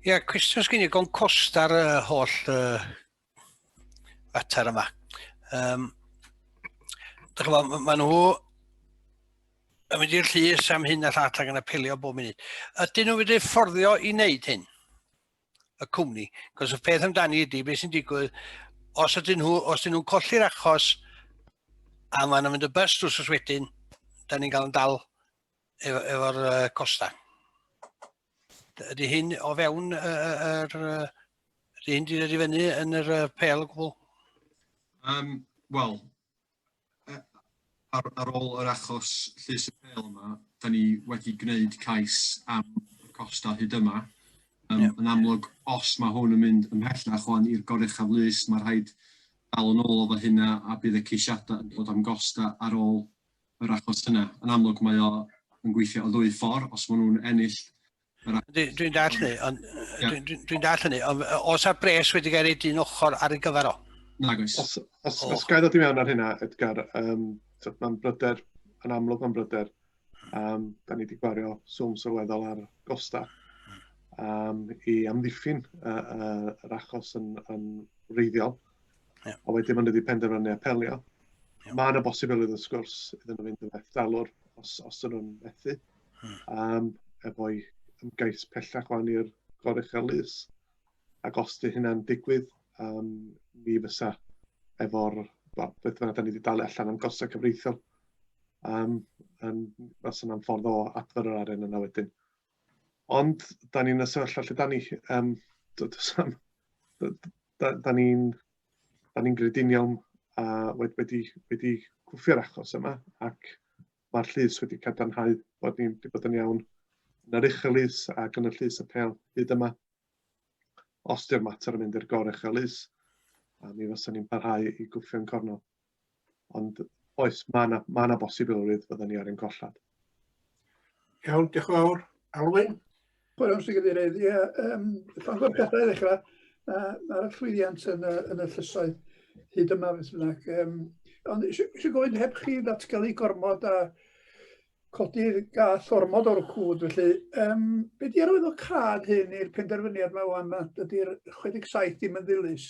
Ie, yeah, cwestiwn sgyn i, gon cost ar y holl fater yma. Um, Dych chi'n gwybod, maen nhw yn mynd i'r llys am hyn a llall ac yn apelio bob munud. Ydyn nhw'n mynd i fforddio i wneud hyn? Y cwmni? Cos y peth amdani ydy, beth sy'n digwydd, os ydyn nhw, os ydyn nhw'n colli'r achos a maen nhw'n mynd y bus drws wedyn, da ni'n cael yn dal efo'r efo, efo costa. Ydy hyn o fewn yr... Uh, ydy hyn wedi dod i fyny yn yr pel o gwbl? Um, Wel, ar, ar ôl yr achos llys y pêl yma, da ni wedi gwneud cais am y costau hyd yma. Um, yeah. Yn amlwg, os mae hwn yn mynd ymhellach o'n i'r goruchaf lys, mae rhaid dal yn ôl efo hynna a bydd y ceisiadau yn dod am gostau ar ôl yr achos yna. Yn amlwg mae o yn gweithio o ddwy ffordd, os maen nhw'n ennill Dwi'n dwi dall hynny, ond yeah. dwi'n dwi, dwi dall hynny, ond os ar bres wedi cael ei dyn ochr ar ei gyfer o? Nag oes. Os, os, oh. os gael ddod i mewn ar hynna, Edgar, um, mae'n bryder, yn amlwg mae'n bryder. Um, da ni wedi gwario swm sylweddol ar gosta um, i amddiffyn uh, uh, yr achos yn, yn wreiddiol. Yeah. A wedyn maen nhw wedi penderfynu apelio. Yeah. Mae yna bosibilrwydd wrth gwrs iddyn nhw fynd yn fethdalwr os, os ydyn nhw'n methu. Um, efo'i ymgais pellach wan i'r goruchel lys. Ac os di hynna'n digwydd, um, mi fysa efo'r, well, beth bynnag da ni wedi dalu allan am gostau cyfreithiol. Um, yn, fysa yna'n ffordd o adfer yr arian yna wedyn. Ond, da ni'n y sefyllfa lle da ni, um, da, da, da ni'n da ni'n grediniol a wedi, wedi, wedi cwffio'r achos yma ac mae'r llys wedi cadarnhau bod ni wedi bod yn iawn yn yr uchel lys ac yn y llys apêl hyd yma. Os di'r mater yn mynd i'r goruchel lys, a mi fysa ni'n parhau i gwffio'n cornel. Ond oes, mae yna ma na bosibilrwydd fydden ni ar ein collad. Iawn, diolch yn fawr. Alwyn? Wel, Mr Cadeirydd, ie, um, llongyfarchiadau i ddechrau. Mae'r llwyddiant yn y, yn y llysoedd hyd yma, beth bynnag. Um, ond eisiau, eisiau gofyn heb chi ddatgelu gormod a codi'r gath ormod o'r cwd, felly um, be di arwyddocâd hyn i'r penderfyniad yma wan, dydy'r 67 ddim yn ddilys?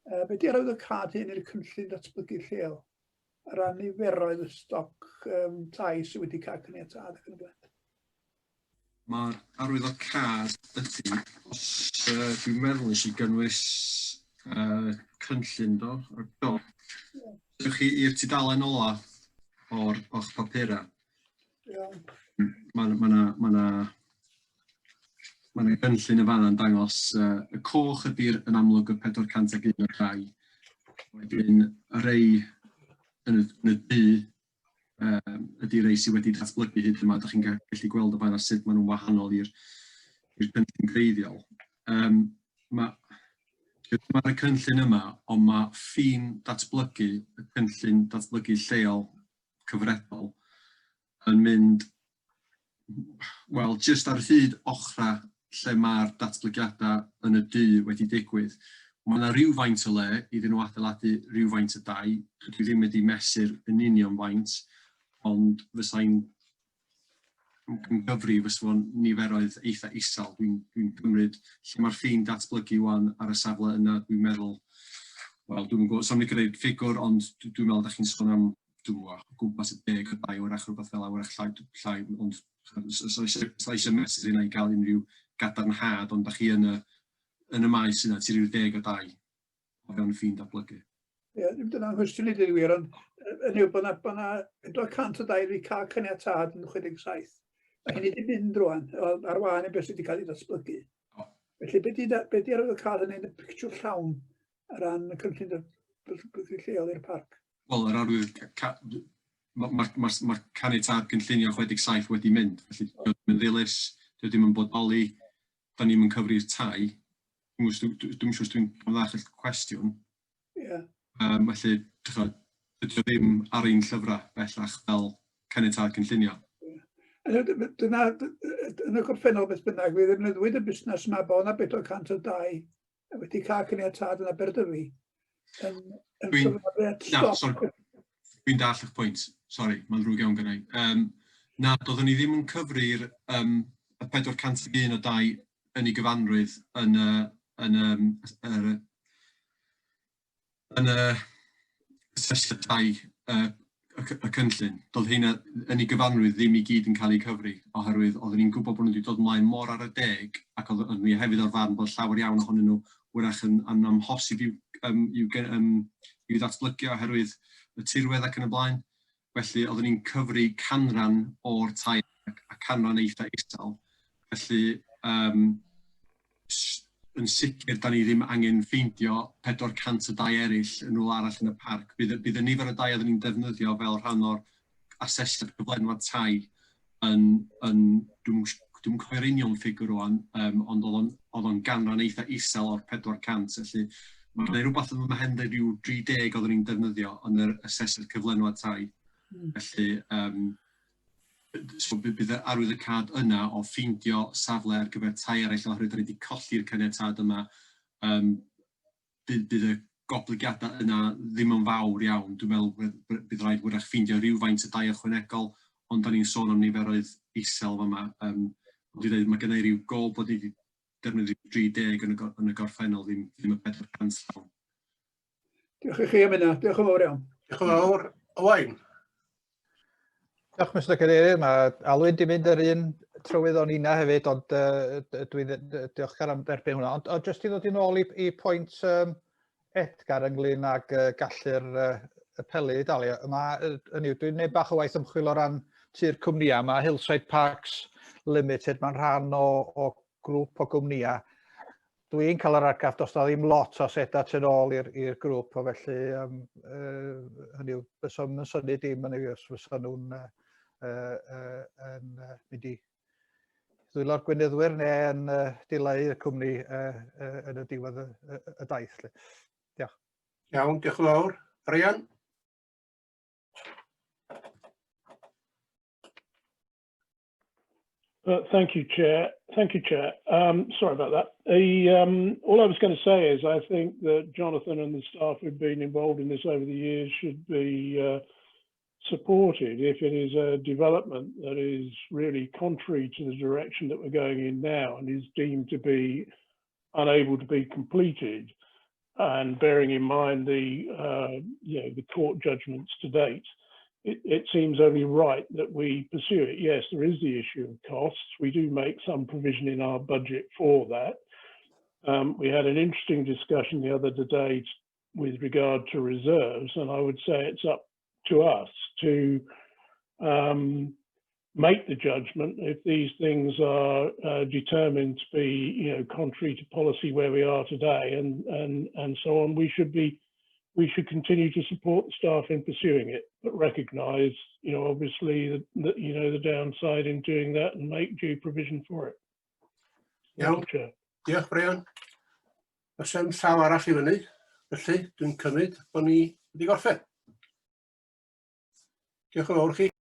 Uh, be di arwyddocâd hyn i'r cynllun datblygu lleol? Ar ran niferoedd y stoc um, tai sydd wedi cael caniatâd ac yn y blaen. Mae'r arwyddocâd ydy, os uh, dwi'n meddwl nes i gynnwys uh, cynllun do, do. Yeah. Ewch chi i'r tudalen ola o'r o'ch papurau. Iawn. Mae ma na, ma na, ma na gynllun y fanna'n dangos uh, y coch ydy'r yn amlwg y 401 o dai. Wedyn y rei yn y, yn y du um, ydy rei sydd wedi datblygu hyd yma. Dych chi'n gallu gweld y fanna sut maen nhw'n wahanol i'r cynllun greiddiol. Um, mae Mae'r cynllun yma, ond mae ffin datblygu, y cynllun datblygu lleol cyfredol, yn mynd, wel, jyst ar hyd ochrau lle mae'r datblygiadau yn y du wedi digwydd. Mae yna rhywfaint o le iddyn nhw adeiladu rhywfaint o dai. Dwi ddim wedi mesur yn union faint, ond fysai'n yn gyfri fysa fo'n niferoedd eitha isel. Dwi'n dwi cymryd lle mae'r ffin datblygu wan ar y safle yna, dwi'n meddwl, wel, dwi'n gwybod, so'n licio dweud ffigwr, ond dwi'n meddwl da chi'n sôn am dwi'n gwybod, o gwmpas y deg o dai wrach, rhywbeth fel wrach llai, llai ond sa eisiau mesur hynna i gael unrhyw gadarnhad, ond da chi yn y, yn y maes yna, ti rhyw deg o dai o fewn y ffin datblygu. Ie, ddim dyna'n nghwestiwn i dweud gwir, ond yn yw bod yna bo 402 wedi cael caniatâd yn 67. Mae hynny wedi mynd rwan, ar wahân i beth sydd wedi cael ei ddatblygu. Felly, be di, be di arwydd cael hynny yn y pictiwr llawn ar ran y cynllun datblygu lleol i'r parc? Wel, yr arwydd, mae'r ma, ma, ma caniatâd cynllunio 67 wedi mynd, felly dio ddim yn ddilys, dio ddim yn bodoli, da ni'n yn cyfri'r tai. Dwi'n dwi, dwi siŵr os dwi'n ddall y cwestiwn. Ie. Yeah. Um, felly, dydy o ddim ar ein llyfrau bellach fel caniatâd cynllunio. Dyna, yn y gorffennol beth bynnag, fe ddefnyddwyd y busnes yma bod yna 402 wedi cael caniatâd yn Aberdyfi. Yn, yn Dwi'n, na, sorry, dwi'n dall eich pwynt. Sorry, mae'n ddrwg iawn gennau. Um, na, doeddwn ni ddim yn cyfri'r um, y 401 o dai yn ei gyfanrwydd yn y, yn y, yn y, yn y asesiad tai uh, y, y cynllun. Doedd heina yn ei gyfanrwydd ddim i gyd yn cael eu cyfri, oherwydd oeddwn ni'n gwybod bod nhw wedi dod ymlaen mor ar y deg, ac oeddwn ni hefyd o'r farn bod llawer iawn ohonyn nhw wrach yn, yn amhosib i'w, um, i'w, um, i'w ddatblygu oherwydd y tirwedd ac yn y blaen. Felly oeddwn ni'n cyfri canran o'r tai a canran eitha isel. Felly um, yn sicr, da ni ddim angen ffeindio 400 o dai eraill yn rhywle arall yn y parc. Bydd, bydd y nifer o dai oeddwn ni'n defnyddio fel rhan o'r asesiad cyflenwad tai yn, yn dwi'n dwi cofio'r union ffigur rwan, um, ond oedd o'n, oedd o'n ganran eitha isel o'r 400, felly mae yna rhywbeth yn fy mhen rhyw 30 oeddwn ni'n defnyddio yn yr asesiad cyflenwad tai. Mm. Felly, um, so bydd y arwyddocâd yna o ffeindio safle ar gyfer tai eraill oherwydd da ni wedi colli'r caniatâd yma, um, bydd, bydd y goblygiadau yna ddim yn fawr iawn. Dwi'n meddwl bydd rhaid wrach ffeindio rhywfaint o dai ychwanegol, ond da ni'n sôn am niferoedd isel fama. Um, dwi'n dweud, mae gennau rhyw gol bod ni wedi defnyddio 30 yn y, yn y gorffennol, ddim, ddim y 400 llawn. Diolch i chi am hynna. Diolch yn fawr iawn. Diolch yn fawr. Owain. Diolch, Mr Cadeirydd. Mae Alwyn di mynd yr un trywydd o'n ina hefyd, ond uh, dwi'n diolchgar am dderbyn hwnna. Ond, ond jyst i ddod yn ôl i, i pwynt um, Edgar ynglyn ag uh, gallu'r uh, y pelu i dalu. Mae, hynny yw, dwi'n gwneud bach o waith ymchwil o ran tir cwmnïau. Mae Hillside Parks Limited, mae'n rhan o, o grŵp o gwmnïau Dwi'n cael yr argraff does na ddim lot o asedau tu ôl i'r i'r grŵp, o felly um, uh, hynny yw, fysa nhw'n synnu dim yn os fysa nhw'n uh, uh, uh, yn uh, mynd i ddwylo'r gweinyddwyr neu yn uh, dileu y cwmni uh, uh, yn y diwedd y, y, y daith. Lle. Diolch. Iawn, diolch yn fawr. Brian? Thank you, Chair. Thank you, Chair. Um, sorry about that. The, um, all I was going to say is I think that Jonathan and the staff who've been involved in this over the years should be supported if it is a development that is really contrary to the direction that we're going in now and is deemed to be unable to be completed. And bearing in mind the you know the court judgments to date, it, it seems only right that we pursue it. Yes, there is the issue of costs. We do make some provision in our budget for that. Um, we had an interesting discussion the other day with regard to reserves, and I would say it's up to us to um, make the judgment if these things are determined to be, you know, contrary to policy where we are today and, and, and so on, we should be we should continue to support the staff in pursuing it, but recognise, you know, obviously the, the, you know, the downside in doing that and make due provision for it. Iawn. Diolch, Brian. Oes 'am llaw arall i fyny, felly dwi'n cymryd bod ni wedi gorffen. Diolch yn fawr chi.